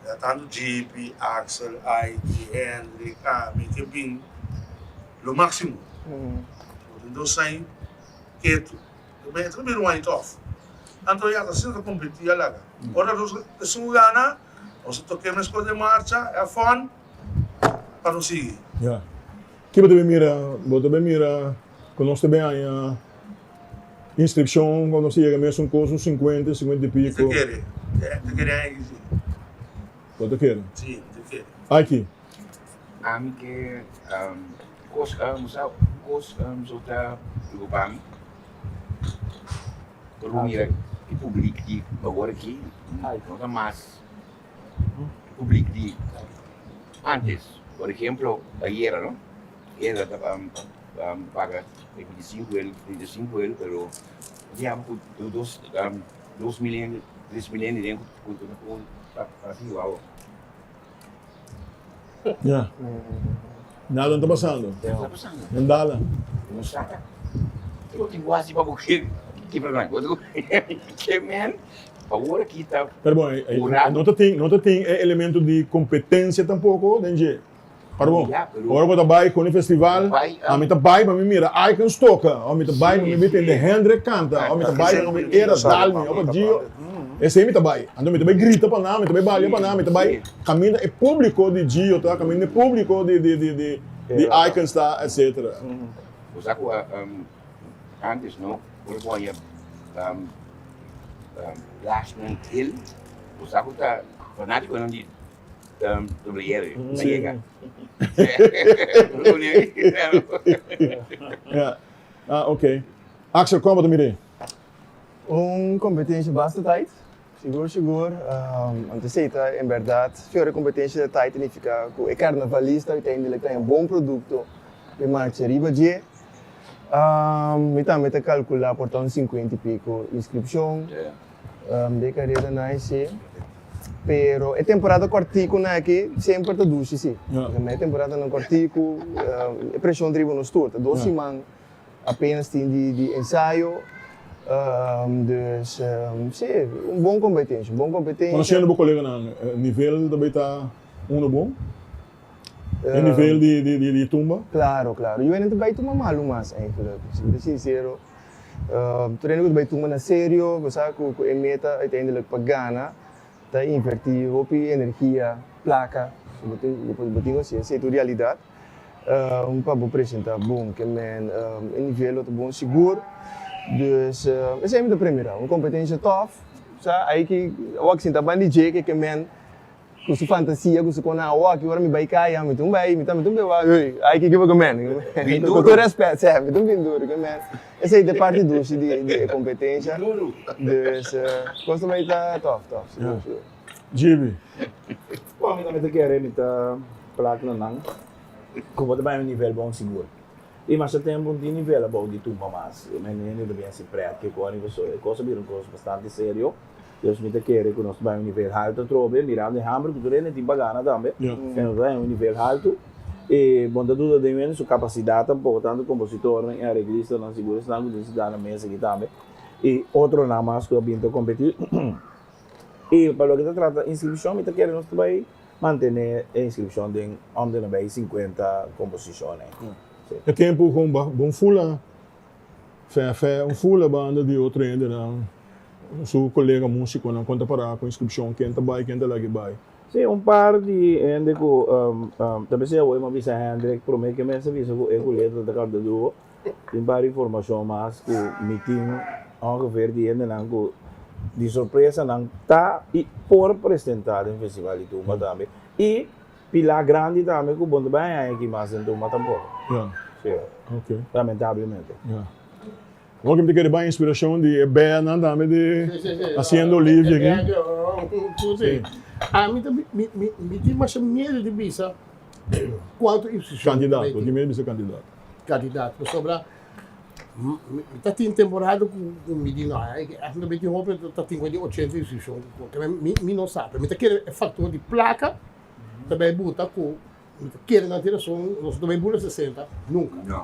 ya tantu Jeepy, Axel, Aiki, Hendrik, ami ke bin lo máksimo. Den dos aña ketu. E ta bira un aña tòf. Anto ya ta asina ta kompetí a laga. Ora nos esun gana, nos a toke meskos den marcha, e a fòn pa nos sigui. Ya. Ki bo ta bin mira? Bo ta bin mira ku nos ta bin haña Inscripcion cuando nos yega mesun cos un 50, 50 y pico. Mi ta kere, mi ta kere aki si. Bo ta kere? Si, mi ta kere. Aki? Ami ke cos sa cos so ta preocupa mi ora bo mira e public di awor aki no ta mas e public di antes por ejemplo ayera no. Era ta paga e 25 el, 35 el, pero ya ku dos 2000 hende, 3000 hende den ku ku pa si wou. Ya. Nada no ta pasando. Nada ta pasando. Nan dala. No sa. Bo tin wasi pa bo ke kibra nan. Ke men, awor aki ta. Pero bon, no ta tin, no ta tin e elemento di competencia tampoco den dje. Pero bon, ora bo ta bai con e festival, ami ta bai pa mi mira Icons toca, of mi ta bai pa mi mi tende Hendrik canta, of mi ta bai pa mi era dal mi, of pa Gio, esey mi ta bai. Anto mi ta bai grita pa nan, mi ta bai balia pa nan, mi ta bai caminda e publico di Gio ta, caminda e publico di di di di di Icons ta, etcetera. Bo sa cu antes no, ora bo haña Lashman Hill, bo sa cu ta fanaticonan di WR a yega. Ja. Ah, ok. Axel, kon bo ta mir'é? Un competencia basta tight, sigur sigur. Anto esey ta en berdad, fior e competencia ta tight significa cu e carnavalista uiteindelijk ta haña bon producto p'e marcha riba dje. Mi tambe ta calcula por ta un cincuenta y pico inscripcion. De careda nice si. Pero e temporada cortico nan aki semper ta dushi si. E temporada nan cortico, e presion ta riba nos tur. Ta dos siman apenas tin di ensayo. Dus si, un bon competencia, un bon competencia. Conociendo bo coleganan, nivel ta bay ta uno bon? E nivel di tumba? Claro, claro. Yo ta bay tuma malu mas eigenlijk, si mi ta sincero. Tur hende ku ta bai tuma na serio, bo sa ku e meta uiteindelijk pa gana ta inverti hopi energia, plaka, bo tin bo tin ku hasi esei tur realidat pa bo presenta bon ke men e nivel lo ta bon sigur. Dus esei mi ta premira, un kompetensia tòf, sa ai ki awor ki sinta ban di dje ke men. Ku su fantasia, ku su kona awor aki ora mi bai kaya mi ta un bai, mi ta mi ta un bai wak, ey, ai kiko bo men. Bin Ku duru. tur rèspèt, sè, mi ta un bin duru ke men. Esei ta e parti dushi di di e kompetensha. Dus kos ta bai ta tòf, tòf, sigur, sigur. Jimmy. Bon, mi tambe ta kere mi ta plak na nan ku bo ta bai un nivel bon sigur. I masha tempu no tin nivel abou di tumba mas. Mi hende ta bin hasi prèt ke kos, e kos a bira un kos bastante serio. Dus mi ta kere ku nos ta bai un nivel haltu atrobe, mirando e hamber ku tur hende tin pa gana tambe, e nos ta bai un nivel haltu. I bo no ta duda den hende su kapasidat tampoko, tantu kompositornan i areglistanan, sigur esnan ku tin sintá na mesa aki tambe, i otronan mas ku a bin ta kompetí. I pa loke ta trata inskripshon, mi ta kere nos ta bai mantené e inskripshon den om den nabei sinkuenta komposishonnan. E tempu ku bo fula Fè un fula banda di otro hendenan, su kolega músikonan kon ta pará ku inskripshon, ken ta bai, ken ta lag'é bai. Sí, un par di hende ku ta bisa awor mi a bisa Hendrik promé ke mester bisa ku e ku letra ta kanta duo, tin par informashon mas ku mi tin ongeveer di hendenan ku di sorpresa nan ta i por presentá den Festival di Tumba tambe i Pila grandi tambe ku bo no ta bai haña aki mas den tumba tampoko. Ya. Sí. Ok. Lamentablemente. Ya. Awor ke mi ta kere bai inspirashon di e beanan tambe di Hacienda Olivia aki. Sí. Ami ta mi mi mi tin masha miedu di bisa kuantu inskripshon. Kandidato, bo tin miedu di bisa kandidato. Kandidato, pasobra Mi ta tin temporada ku mi di no, aki no tin hopi ta tin di ochenta inskripshon mi no sa, pero mi ta kere e faktor di plaka ta bai buta ku mi ta kere nan tin rason nos no ta bai bula sesenta nunka.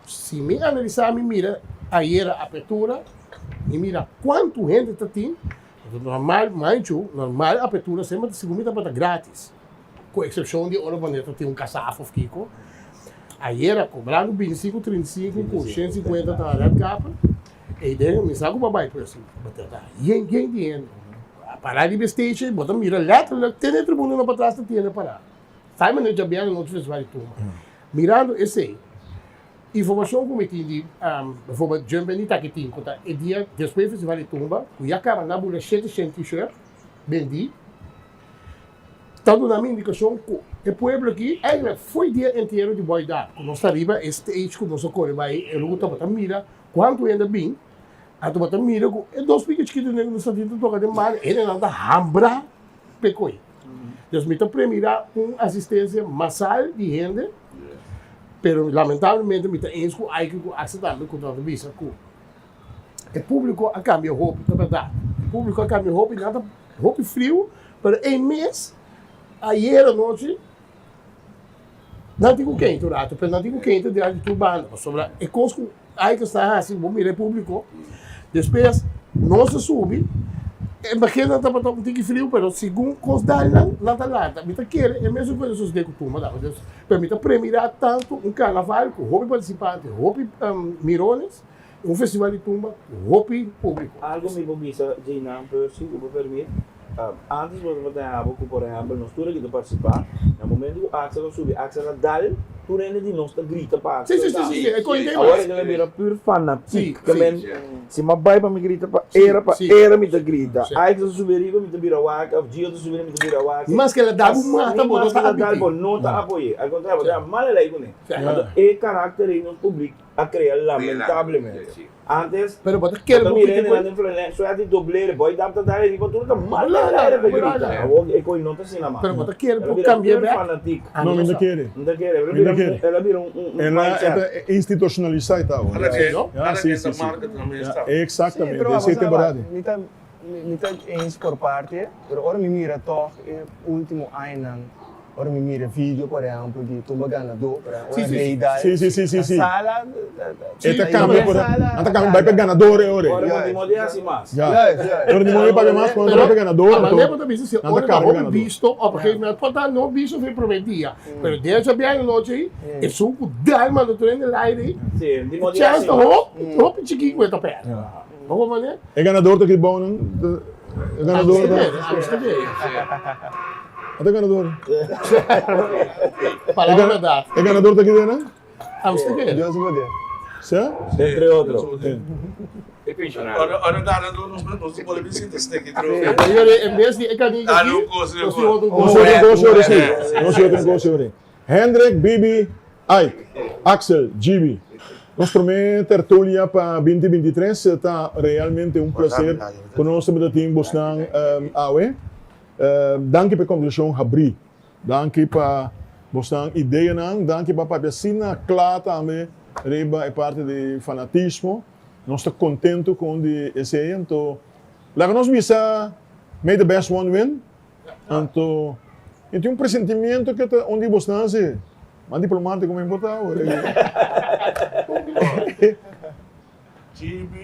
Si mi analisa mi mira ayera apertura mi mira kuantu hende ta tin normal manchu normal apertura semper segun mi tabata gratis. Ku eksepshon di ora manera ta tin un kasaf òf kiko. Ayera kobrando bintisinku, trintisinku ku shensinkuenta ta red carpet. Ei den mi sa ku bo a bai pero si bo ta ta yen yen di hende. A pará riba e stage ei bo ta mira lèterlik te na e tribuna nan patras ta tene pará. Sai manera djabièrnè nochi festival di tumba. Mirando esei, informashon ku mi tin di bijvoorbeeld Jump Band di Takitin ku ta e dia despues festival di tumba ku ya kaba nan bula shete shen t-shirt bendí. Ta duna mi indikashon ku e pueblo aki eigenlijk fo'i dia entiero di Boy Dap ku nos ta riba e stage ku nos a kore bai e ruta bo ta mira kuantu hende a bin anto bo ta mira ku e dos piki chikitu ku nos ta tin ta toka den mano hendenan ta hambra p'e koi. Dus mi ta premira un asistensia masal di hende pero lamentablemente mi ta eens ku Aiki ku Axel tambe ku nan ta bisa ku E públiko a kambia hopi, ta bèrdat. E públiko a kambia hopi, nan ta hopi friu, pero ei mes ayer anochi nan tin ku keinta un ratu, pero nan tin ku keinta dilanti tur banda, pasobra e kos ku Aika sta hasi, bo mira e públiko, despues nos a subi, e bakennan tabata un tiki friu, pero segun kos dal nan, nan ta lanta. Mi ta kere e mesun kos a sosodé ku Tuma tambe, dus, pero mi ta premirá tantu un karnaval ku hopi partisipante, hopi mirones. Un festival di tumba ku hopi públiko. Algo mi por bisa djeinan Percy, ku bo permit. Antes bo tabata haña bo ku por ehèmpel nos tur aki ta partisipá, na momento ku Axel a subi, Axel a dal, tur hende di nos ta grita pa Axel tambe. Awor e ta bira pur fanatik. Ke men, si mi a bai pa mi grita pa era, pa era mi ta grita. Axel a subi ariba mi ta bira wak, òf Gio ta subi ariba mi ta bira wak. Ni maske el a dal bo mata bo no ta Ni maske el a dal bo no ta apoy'é. Al kontrario, bo ta haña mal elei kuné. Anto e karakter ei nos publik a crea lamentablemente. Antes, Pero bo ta kere bo ta bo mira piti hende koe. nan den flanel, suerte doblere, boy dap ta dal riba tur ta mala el aire ta grita. Awor e koe no ta asina mas. Pero bo ta kere El a bo bira cambia pur bek. fanatic. No, mi no ta kere. No ta kere. El a Mi no bira un, kere. el a bira un, un, un El a, mindset. e ta institucionalisa e ta awor. Cada Ja, ke, ja, cada sí, ke sí, ta sí. marca tambe Ja, esta. Sí, exactamente. pero Esei vamos ta a berdad. Mi ta, mi ta eens por parte, pero ora mi mira toch e ultimo añanan Ora mi mira video por ehempel di tumba ganadó, por ehempel, ora Rey dal Sí, sí, sí, sí, na sí. sala, E ta cambia por, nan ta cambia bai pa ganador e ora. Ora bo di hasi mas. Ya. Ora di modo papia mas, cuando bai pa ganador, A anto manera bo ta bisa si nan ta ora ta carga hopi ganador. bisto op een gegeven moment por ta no bisto for e prome dia, pero den esaki biaha anochi ei, esun ku dal manda tur hende laire ei, Sí, di modo di chance hasi ta mas. hopi, hopi chikí ku e ta pèrdè. Bo por manera? E ganador ta ki bou nan? E ganador ta. Ata ganador. Palabra verdad. E ganador ta ki den nan? Amsterdam. Dios su poder. Sa? Entre otro. E pensionario. Ora ora gana do nos nos por bin sinta steki tro. En bes di e canica Ah, aki, no cos, no nos tin otro Nos cos. otro cos ora si. Nos otro cos ora. Hendrik, Bibi, Ike, Axel, Gibi. Nos prome tertulia pa 2023 ta realmente un placer cu nos tabata tin bosnan awe. Danki pa e conversacion habri. Danki pa bosnan ideanan, danki pa papia asina kla tambe riba e parti di fanatismo. Nos ta kontentu ku un di esei, anto laga nos bisa may the best one win. Anto mi tin un presentimiento ke ta un di bosnan si mas diplomátiko mi por ta awor. GB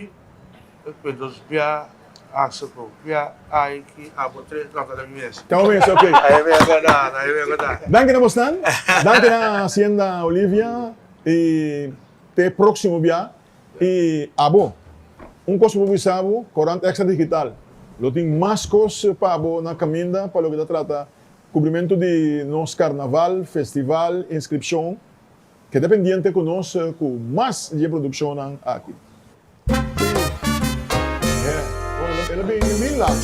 Despues bia Axel ku bia Aiki abo tres no ta den mes. Ta mes ok. Ahí mi a goda, ahí mi a goda. Danki na bosnan, danki na Hacienda Olivia y te proximo bia y abo un cos ku bo bisa bo Corant Extra Digital lo tin mas cos pa bo na caminda pa loke ta trata cubrimento di nos carnaval, festival, inscripcion. Keda pendiente ku nos ku mas di e produkshonnan aki. El a bini mil laat.